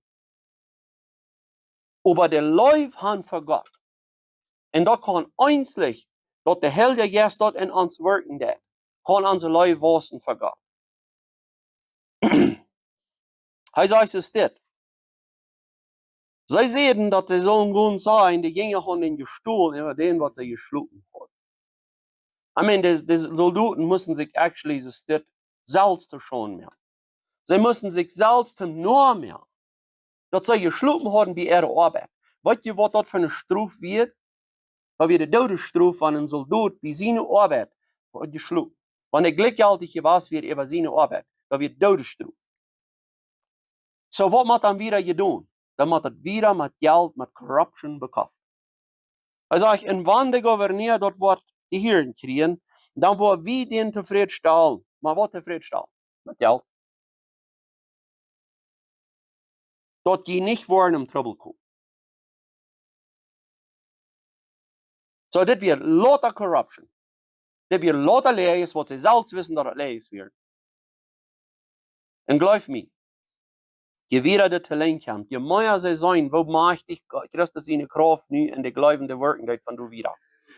Oba de Leew han fa Gott, un daut kaun eensich, daut de Heilje Jeist daut en ons wirkjen deit, kaun onse Leew wausen fa Gott. Hee sajcht es dit. See säden, daut see sullen gonen sajen, de Jinja hauden jestolen äwa dän, waut see jeschlopen hauden. I mean, de, de Soldoten musten sikj actually, es dit, selfst to Schaund moaken. See musten sikj selfst to Noa moaken, daut see jeschlopen hauden bie äare Oabeit. Weet jie, waut daut fa eene Strof wia? Daut wia de Doodesstrof, wan een Soldot bie siene Oabeit haud jeschlopen. Wan hee jlikjjeltich jewast wia äwa siene Oabeit, daut wia Doodesstrof. So, waut mott dan wieda jedonen? Dan mott daut wieda met Jelt, met corruption bekoft. Hee sajcht, un wan de Gouverneur daut woat to hieren kjrieen, dan woa wie dän tofräd stalen. Oba waut tofräd stalen? Met Jelt. Daut jie nich woaren em Trubbel komen. So, dit wia lauta corruption. Dit wia lauta Läajes, waut see selfst wisten, daut et Läajes wieren. Un jleew mie, je wieda dit to Lenjd kjemt, je mea see seenen, woo majchtich Go-, Christus siene Krauft nu en de Gleubende wirkjen deit von doa wieda.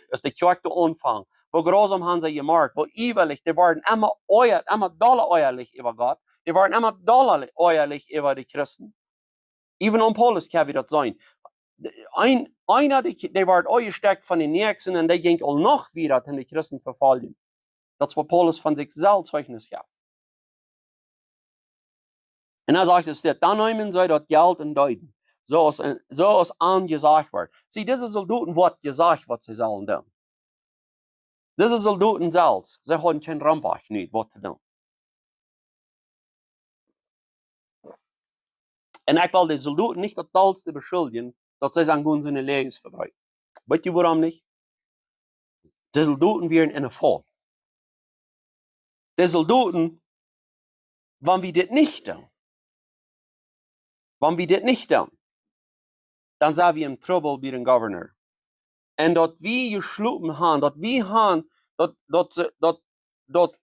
Daut es de Kjoakj de Aunfank. Woo grausam han see jemoakt, woo iewalich, dee worden emma oaja, emma dolla oajalich äwa Gott. Dee worden emma dolla oajalich äwa de Christen. Even aun Paulus kjenn wie daut seenen. Een, eena, dee, dee wort aunjestekjt von dän Näakjsten un dee jinkj uk noch wieda, om de Christen to vefoljen. Daut es, waut Paulus von sikj selfst Zeichnis jeef. Un dan sajcht et dit: Dan neemen see daut Jelt un deeden, soo aus, soo aus an jesajcht wort. See, dise Soldoten wort jesajcht, waut see sullen doonen. Dise Soldoten selfst, see hauden kjeen Raumwoakj nich, waut to doonen. Un ekj well de Soldoten nich daut dollste beschuldjen, daut see sent gonen siene Läajes vebreeden. Weet jie wuarom nich? De Soldoten wieren en eene Faul. De Soldoten, wan wie dit nich doonen, wan wie dit nich doonen, dan sent wie em Trubbel bie dän Gouverneur. Un daut wie jeschlopen han, daut wie han, daut, daut, daut, daut,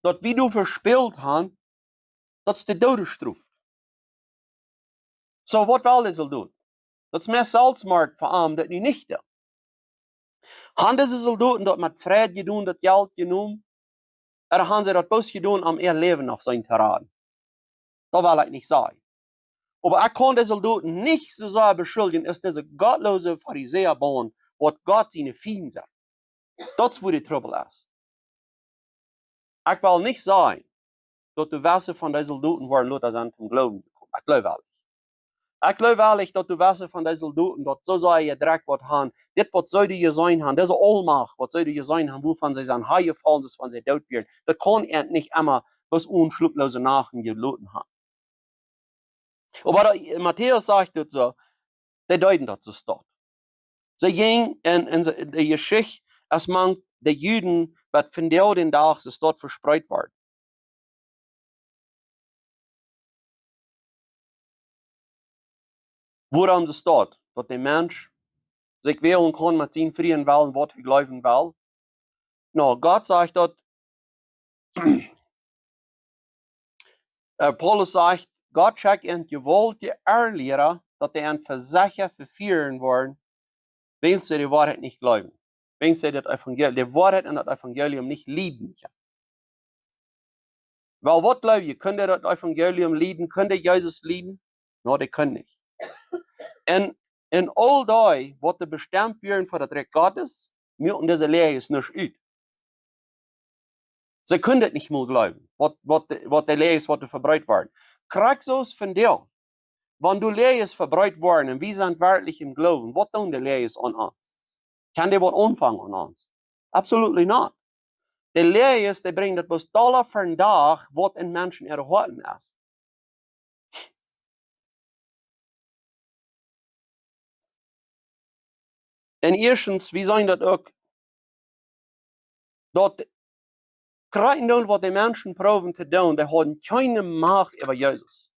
daut wie doa vespält han, daut es de Doodesstrof. So, waut well de Soldoten? Daut es mea Selfstmoord fa an, daut nu nich doonen. Han dise Soldoten daut met Freid jedonen, daut Jelt jenomen? Ooda han see daut bloos jedonen, om äa Läwen noch sennen to raden? Daut well ekj nich sajen. Oba ekj kaun de Soldoten nich soo sea beschuldjen aus dise gottloose Farisäa, waut Gott siene Fiend sent. Daut es, wua de Trubbel es. Ekj well nich sajen, daut de Wese von dise Soldoten woaren lota sennen toom Gloowen jekomen. Ekj jleew werkjlich. Ekj jleew werkjlich, daut de Wese von dise Soldoten daut soo sea jedrekjt woat han, dit, waut see doa jeseenen han, dise Aulmacht, waut see doa jeseenen han, wuavon see sent hia jefollen, daut see doot wieren, daut kaun an nich emma bloos onschlupplose Nachten jeloten han. Oba daut, Matäus sajcht daut soo, dee deeden daut soo stoakj. See jinjen en, en see, de Jeschicht, aus mank de Juden, waut vondoag dän Dach soo stoakj vespreet wort. Wuarom soo stoakj? Daut de Mensch sikj wälen kaun met sienen frieen Wellen, waut hee jleewen well. Nu, Gott sajcht daut, äh, Paulus sajcht, Gott schekjt an jewaultje Errliera, daut dee an vesieekjen, vefieren woaren, wiels see de Woarheit nich jleewen. Wiels see daut Evangel-, de Woarheit un daut Evangelium nich lieden kjennen. Well, waut jleew jie? Kunn dee daut Evangelium lieden? Kunn dee Jesus lieden? Nu, dee kunnen nich. Un, un aul dee, waut doa bestemt wieren fa daut Rikj Gottes, muaken dise Läajes nuscht ut. See kunnen daut nich mol jleewen, waut, waut de, waut de Läajes, waut doa vebreet worden. Krakjt soo aus vondoag. Wan doa Läajes vebreet woaren un wie sent werkjlich em Gloowen, waut doonen de Läajes aun ons? Kaun dee waut aunfangen aun ons? Absolutely not. De Läajes, dee brinjen daut bloos dolla vondoag, waut en Menschen äare Hoaten es. Un ieeschtens, wie seenen daut uk, daut krakjt doonen waut de Menschen proowen to doonen, dee hauden kjeene Macht äwa Jesus.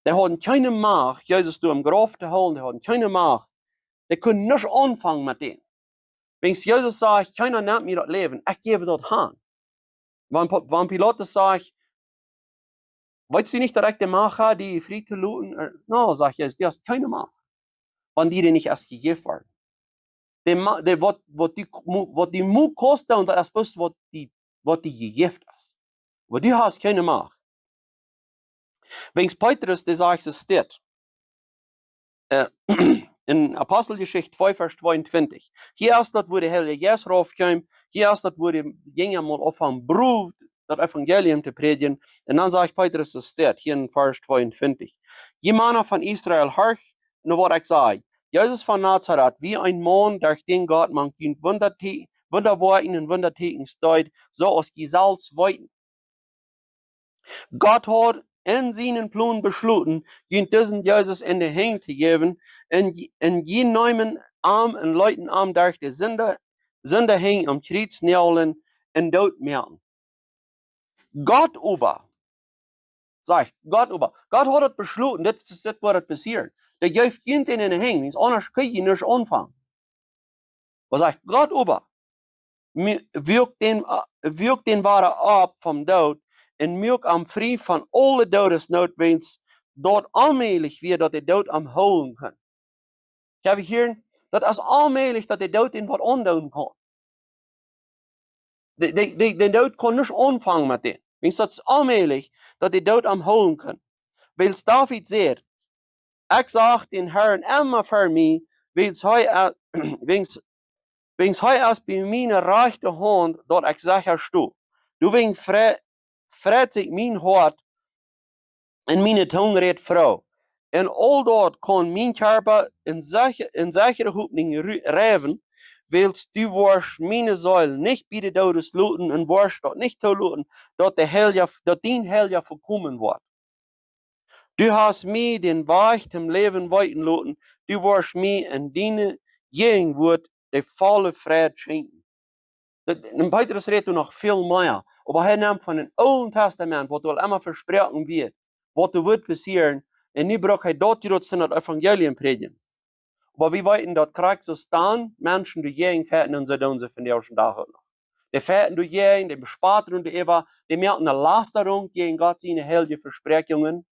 Dee hauden kjeene Macht, Jesus derch daut Grauf to hoolen, dee hauden kjeene Macht. Dee kunnen nuscht aunfangen met dän. Wiels Jesus sajcht: "Kjeena nemt mie daut Läwen, ekj jäw daut han." Wan, Pi- wan Pilatus sajcht: "Weetst du nich, daut ekj de Macht hab, die frie to loten?" Ä, no, sajcht Jesus, du hast kjeene Macht, wan die dee nich es jejäft worden. De Ma-, de, waut, waut die, mu- waut die must kosten, daut es bloos waut die, waut die jejäft es. Oba du hast kjeene Macht. Wiels Petrus, dee sajcht, es dit. Ä, en Aposteljeschicht twee, Varsch tweeuntwintich. Hia es daut, wua de Heilje Jeist rauf kjeem. Hia es daut, wua de Jinja mol aunfungen, daut Evangelium to prädjen. Un dan sajcht Petrus, es dit, hia en Varsch tweeuntwintich: "Jie Mana von Israel, horcht no waut ekj saj. Jesus von Nazaret, wia een Maun, derch dän Gott mank junt Wunda te-, Wundawoakjen un Wundatäkjens deed, soo aus jie selfst weeten." Gott haud en sienen Plon beschloten, junt disen Jesus en de Henj to jäwen, un, un jie neemen am un leeten am derch de Sind, Sind Henj aum Kjriez näajlen un doot moaken. Gott oba, sajcht, Gott oba, Gott haud daut beschloten, dit es, dit woat passieren. Dee jeef junt en de Henj, wiels aundasch kunn jie nuscht aunfangen. Oba sajcht Gott oba, mie-, wuak dän, ä, wuak dän wada opp vom Doot un muak am frie von aule Doodesnoot, wiels daut onmäajlich wia, daut de Doot am hoolen kunn. Ekj hab hia, daut es onmäajlich, daut de Doot dän waut aundoonen kaun. De, de, de, de Doot kaun nuscht aunfangen met dän. Wiels daut es onmäajlich, daut de Doot am hoolen kunn. Wiels David sajcht: "Ekj sach dän Herrn emma ver mie, wiels hee, ä, wiels, wiels hee es bie miene rajchte Haunt, daut ekj secha sto. Doawäajen fre-, freit sikj mien Hoat un miene Tung rät froo. Un aul daut kaun mien Kjarpa en sech-, en sechere Hopninj ru-, reiwen, wiels du woascht miene Seel nich bie de Doodes loten un woascht daut nich toloten, daut de Heilja, daut dien Heilja vekomen woat. Du hast mie dän Wajch tom Läwen weeten loten, du woascht mie en diene Jäajenwoat de volle Freid schenkjen." Daut, un Petrus rät doa noch väl mea, oba hee nemt von daut Oole Tastament, waut aul emma vesproaken wia, waut doa wudd passieren, un nu brukt hee daut hia daut es daut Evangelium prädjen. Oba wie weeten, daut krakjt soo aus dan Menschen doajäajen fechten, un soo doonen see vondoag dän Dach uk noch. Dee fechten doajäajen, dee bespotten doaräwa, dee moaken eene Lastarunk jäajen Gott siene heilje Vespräakjungen.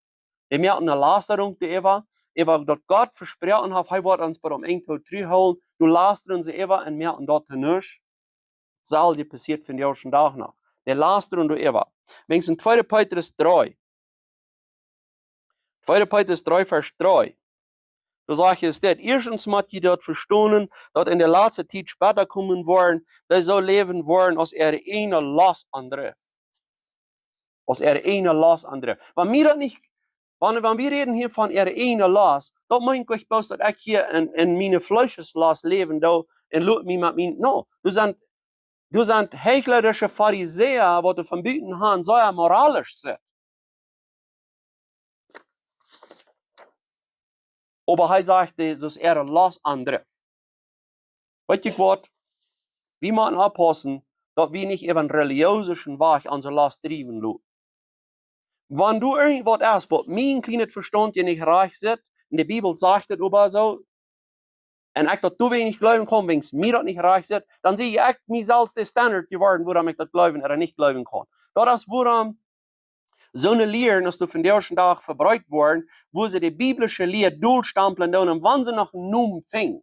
Dee moaken eene Lastarunk doaräwa, äwa daut Gott vesproaken haft, hee woat ons bat aum Enj tru hoolen. Doa lastren see äwa un moaken daut to nuscht. Daut selwje passieet vondoag dän Dach noch. Dee lastren doaräwa. Wiels en tweede Petrus dree. Tweede Petrus dree, Varsch dree. Doa sajcht et dit: "Ieeschtens mott jie daut vestonen, daut en de latste Tiet Spötta komen woaren, dee soo läwen woaren aus äare ieejne Lost aundrift." Aus äare ieejne Lost aundrift. Wan wie daut nich, wan, wan wie räden hia von äare ieejne Lost, daut meent nich bloos, daut ekj hia en, en miene Fleescheslost läwen doo un lot mie met mien, no, doa sent, doa sent heichlerische Farisäa, waut doa von buten han, sea moralisch sent. Oba hee sajcht, daut es äare Lost aundrift. Weet jie waut? Wie motten oppaussen, daut wie nich äwa een religioosen Wajch onse Lost driewen loten. Wan doa irjent waut es, waut mien kjlienet Vestaunt hia nich rajcht sitt, un de Bibel sajcht et oba soo, un ekj daut doawäajen nich jleewen kaun, wiels mie daut nich rajcht sitt, dan sie ekj mie selfst de Standard jeworden, wuarom ekj daut jleewen ooda nich jleewen kaun. Daut es wuarom soone Lieren aus doa vondoag dän Dach vebreet woaren, wua see de biblische Lia dolstamplen doonen, un wan see noch eenen Nomen finjen,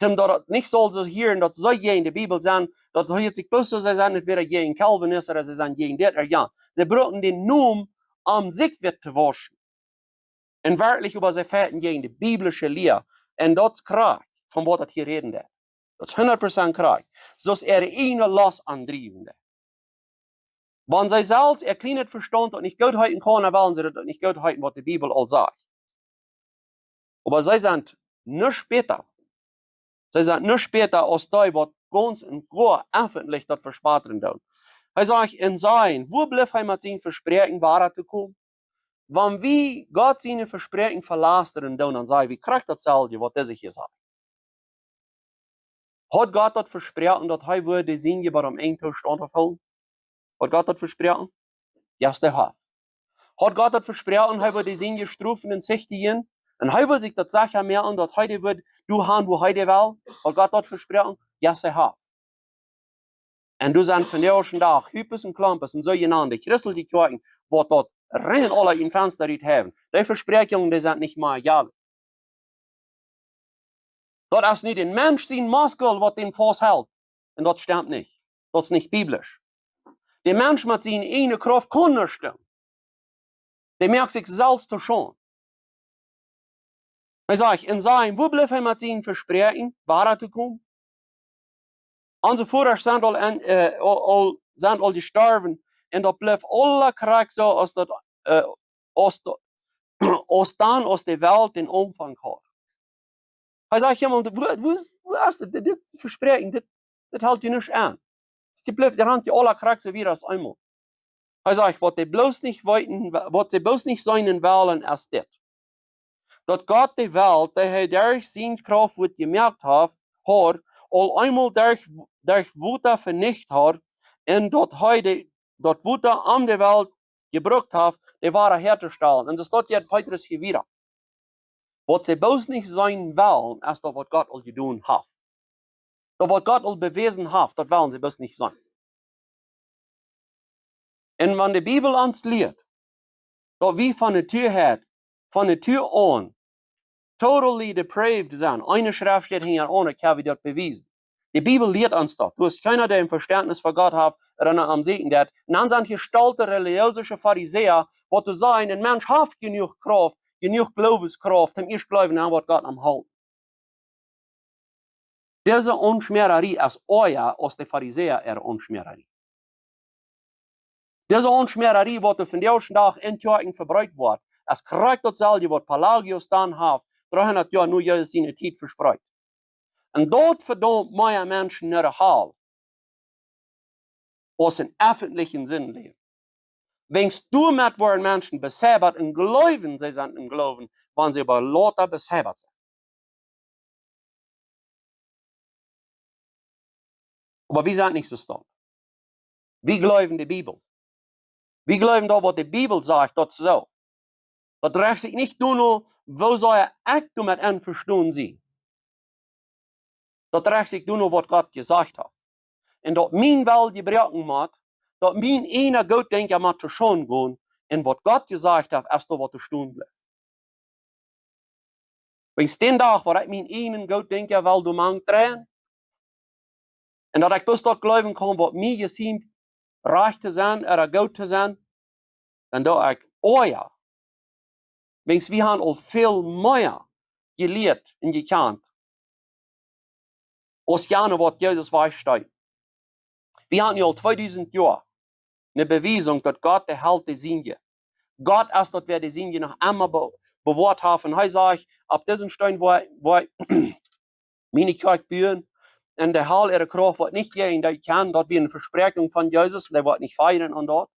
om daut et nich saul soo hieren, daut see jäajen de Bibel sent, daut hieet sikj bloos soo, see sent entwäda jäajen Calvinisten ooda see sent jäajen dit ooda jant. See brucken dän Nomen, om sikj witt to wauschen. Un werkjlich, oba see fechten jäajen de biblische Lia. Un daut es krakjt von waut daut hia räden deit. Daut es hundat Prozent krakjt. Soo aus äare ieejne Lost aundriewen deit. Wan see selfst äa kjlienet Vestaunt daut nich goot heeten kaun, dan wellen see daut nich goot heeten, waut de Bibel aul sajcht. Oba see sent nuscht bäta. See sent nuscht bäta aus dee, waut gaunz un goa effentlich daut vespotten doonen. Hee sajcht en Sion, wua blift hee met sien Vespräakjen wada to komen? Wan wie Gott siene Vespräakjen velastren doonen, dan saj wie krakjt daut selwje, waut dise hia sajcht. Haud Gott daut vesproaken, daut hee wudd de Sindje bat aum Enj too staunt hoolen? Haud Gott daut vesproaken? Yes, hee haft. Haud Gott daut vesproaken, hee wudd de Sindje strofen un sichtijen? Un hee wudd sikj daut secha moaken, daut hee dee wudd doa han, wua hee dee well? Haud Gott daut vesproaken? Yes, hee haft. Un doa sent vondoag dän Dach Hupes un Klompes un soojenaunde christelje Kjoakjen, waut daut rein aula en Fensta rut haben. Dee Vespräakjungen, dee sent nich mea jelt. Daut es nu dän Mensch sien Muskel, waut dän faust helt. Un daut stemt nich. Daut es nich biblisch. De Mensch met siene ieejne Krauft kaun nuscht doonen. Dee moakt sikj selfst to Schaund. Hee sajcht, un saj, wua blift hee met sien Vespräakjen, wada to komen? Onse Vodasch sent aul, en, äh, aul, aul, sent aul jestorwen, un daut blift aula krakjt soo aus daut, äh, aus daut, aus dan, aus de Welt dän Aunfank haud. Hee sajcht, jo, Maun, wua, wua es, wua es dit, dit, dit Vespräakjen, dit, dit helt je nich aun. Dit blift, dit rant je aula krakjt soo wieda aus eemol. Hee sajcht, waut dee bloos nich weeten, waut see bloos nich seenen wellen, es dit: Daut Gott de Welt, dee hee derch siene Krauft wudd jemoakt haft, haud, aul eemol derch, derch Wota venicht haud, un daut hee de, daut Wota om de Welt jebrukt haft, dee wada häatostalen. Un soo steit je Petrus hia wada. Waut see bloos nich seenen wellen, es daut, waut Gott aul jedonen haft. Daut, waut Gott aul bewäsen haft, daut wellen see bloos nich seenen. Un wan de Bibel ons lieet, daut wie von Natua häa, von Natua aun, totally depraved sent, eene Schreft steit hinjaraun, ekj kaun daut bewiesen. De Bibel lieet ons daut. Doa es kjeena, dee een Vestentnis fa Gott haft, ooda no am sieekjen deit. Un dan sent hia stolte religiöse Farisäa, waut doa sajen, een Mensch haft jenuach Krauft, jenuach Gloowenskrauft, om ieescht jleewen aun waut Gott am helt. Dise Aunschmäararie es oaja aus de Farisäa äare Aunschmäararie. Dise Aunschmäararie, waut doa vondoag dän Dach en Kjoakjen vebreet woat, es krakjt daut selwje, waut Pelagius dan haft, dreehundat Joa no Jesus siene Tiet vespreet. Un daut vedaumt mea Menschen no de Hal aus een effentlichen Sindenläwen. Wäajens doamet woaren Menschen beseifat un jleewen, see sent em Gloowen, wan see oba lota beseifat sent. Oba wie sent nich soo stom. Wie jleewen de Bibel. Wie jleewen daut, waut de Bibel sajcht, daut es soo. Daut rajcht sikj nich doano, woo sea ekj doamet envestonen sie. Daut rajcht sikj doano, waut Gott jesajcht haft. Un daut mien Well jebroaken mott, daut mien ieejna Gootdenkja mott to Schaund gonen, un waut Gott jesajcht haft, es daut, waut to stonen blift. Wäajens dän Dach, waut ekj mien ieejnen Gootdenkja well doa mank dreien, un daut ekj bloos daut jleewen kaun, waut mie jesiemt rajcht to sennen, ooda goot to sennen, dan doo ekj oaja. Wäajens wie han aul väl mea jelieet un jekjant aus jane, waut Jesus wajchsteet. Wie han nu aul tweedusent Joa eene Bewiesunk, daut Gott de Hal de Sindje. Gott es daut, wäa de Sindje noch emma be-, bewoat haft. Un hee sajcht, opp disen Steen woa, woa miene Kjoakj buen. Un de Hal äare Krauft woat nich jäajen dee kjennen. Daut wia eene Vespräakjunk von Jesus, un dee woat nich feilen aun daut.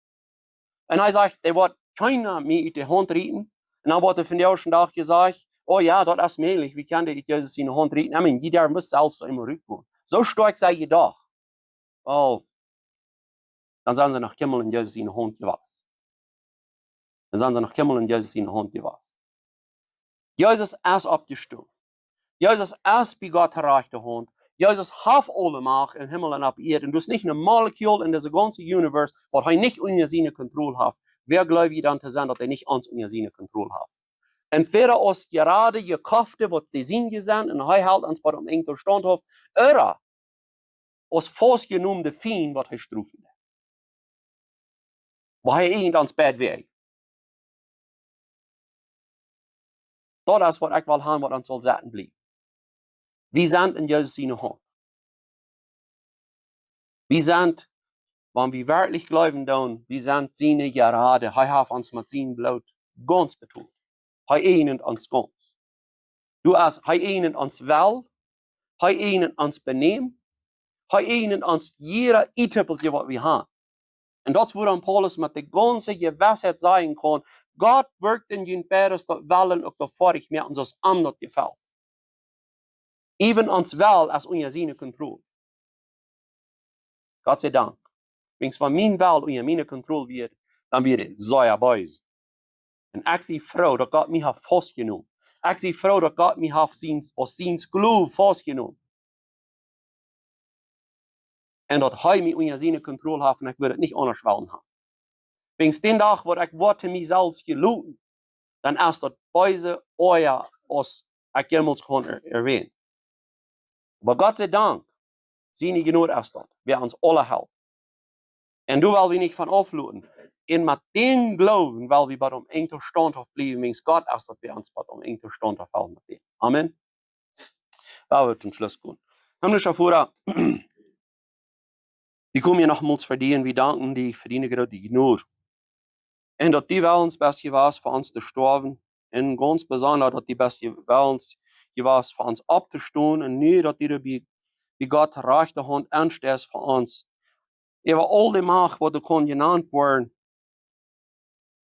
Un hee sajcht, dee woat kjeena mea ut de Haunt rieten. Un dan woat vondoag dän Dach jesajcht, oh jo, daut es mäajlich, wie kjennen dee ut Jesus siene Haunt rieten? I mean, jie derwen bloos selfst eemol rutgonen. Soo stoakj sie jie doch. Oh, dan sent see noch kjeenmol en Jesus siene Haunt jewast. Dan sent see noch kjeenmol en Jesus siene Haunt jewast. Jesus es oppjestonen. Jesus es bie Gott de rajchte Haunt. Jesus haft aule Macht em Himmel un opp Ieed. Un doa es nich een Molekül en dise gaunze Universe, waut hee nich unja siene Kontroll haft. Wäa jleew jie dan to sennen, daut hee nich ons unja siene Kontroll haft? Entwäda aus jerade Jekofte, waut de Sindje sent, un hee helt ons bie däm Enj staunt, ooda aus faustjenomne Fiend, waut hee strofen deit. Wua hee irjent ons bie wea. Daut es, waut ekj well han, waut ons saul sitten bliewen. Wie sent en Jesus siene Haunt. Wie sent, wan wie werkjlich jleewen doonen, wie sent siene Jerade. Hee haft ons met sien Bloot gaunz betolt. Hee ieejent ons gaunz. Doa es, hee ieejent ons Well, hee ieejent ons Benämen, hee ieejent ons jieda Ieteppeltje, waut wie han. Un daut es, wuarom Paulus met de gaunze Jewissheit sajen kaun, Gott wirkjt en junt beides daut Wellen uk daut foadich moaken, soo aus am daut jefelt. Even ons Well es unja siene Kontroll. Gott sei Dank. Wiels wan mien Well unja miene Kontroll wia, dan wia et sea bees. Un ekj sie froo daut Gott mie haft faustjenomen. Ekj sie froo daut Gott mie haft sien, aus sien Sklow faustjenomen. Un daut hee mie unja siene Kontroll haft un ekj wudd et nich aundasch wellen haben. Wiels dän Dach woa ekj woa to mie selfst jeloten, dan es daut bees ea aus ekj jemols kunn er-, erwähnen. Oba Gott sei Dank, siene Jnod es daut, wäa ons aule helt. Un doa well wie nich von aufloten. Un met dän Gloowen well wie bat aum Enj standhaft bliewen, wiels Gott es daut, wäa ons bat aum Enj standhaft helt met dän. Amen. Lot ons toom Schluss gonen. Himmlischa Voda, wie komen hia noch mol ver die un wie danken die fa diene groote Jnod. Un daut du wellens best jewast fa ons to stoawen. Un gaunz besonda daut du best je-, wellens jewast fa ons opptostonen. Un nu daut du bie, bie Gott rajchte Haunt aunsteist fa ons. Äwa aul de Macht waut doa kaun jenant woaren.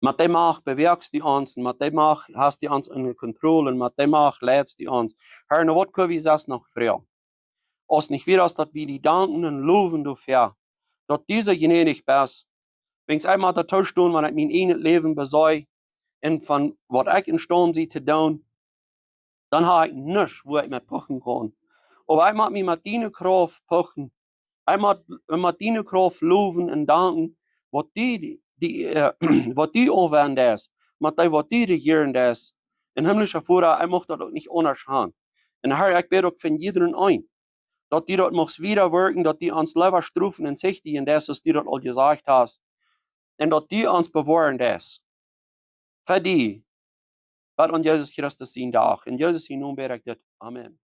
Met dee Macht bewäakjst du ons, un met dee Macht hast du ons unja Kontroll, un met dee Macht leidst du ons. Herr, no waut kjenn wie sest noch froagen? Aus nich wieda aus daut wie die danken un lowen doafäa, daut du soo jnädich best. Wan ekj mol doa toostonen, wan ekj mien eejnet Läwen besee un von waut ekj enstaunt sie to doonen, dan hab ekj nuscht, wua ekj met puchen kaun. Oba ekj mott mie met diene Krauft puchen. Ekj mott, mott diene Krauft lowen un danken, waut du, die, die, äh, waut du aunwenden deist, met dee, waut du rejieren deist. Un himmlischa Voda, ekj mucht daut uk nich aundasch haben. Un Herr, ekj bäd uk fa jiedren eenen, daut du daut muchst wieda werkjen, daut du ons Läwen strofen un sichtigen deist, aus du daut aul jesajcht hast. Un daut du ons bewoaren deist. Fa die, waut aun Jesus Christus sien Dach. En Jesus sien Nomen bäd ekj dit. Amen.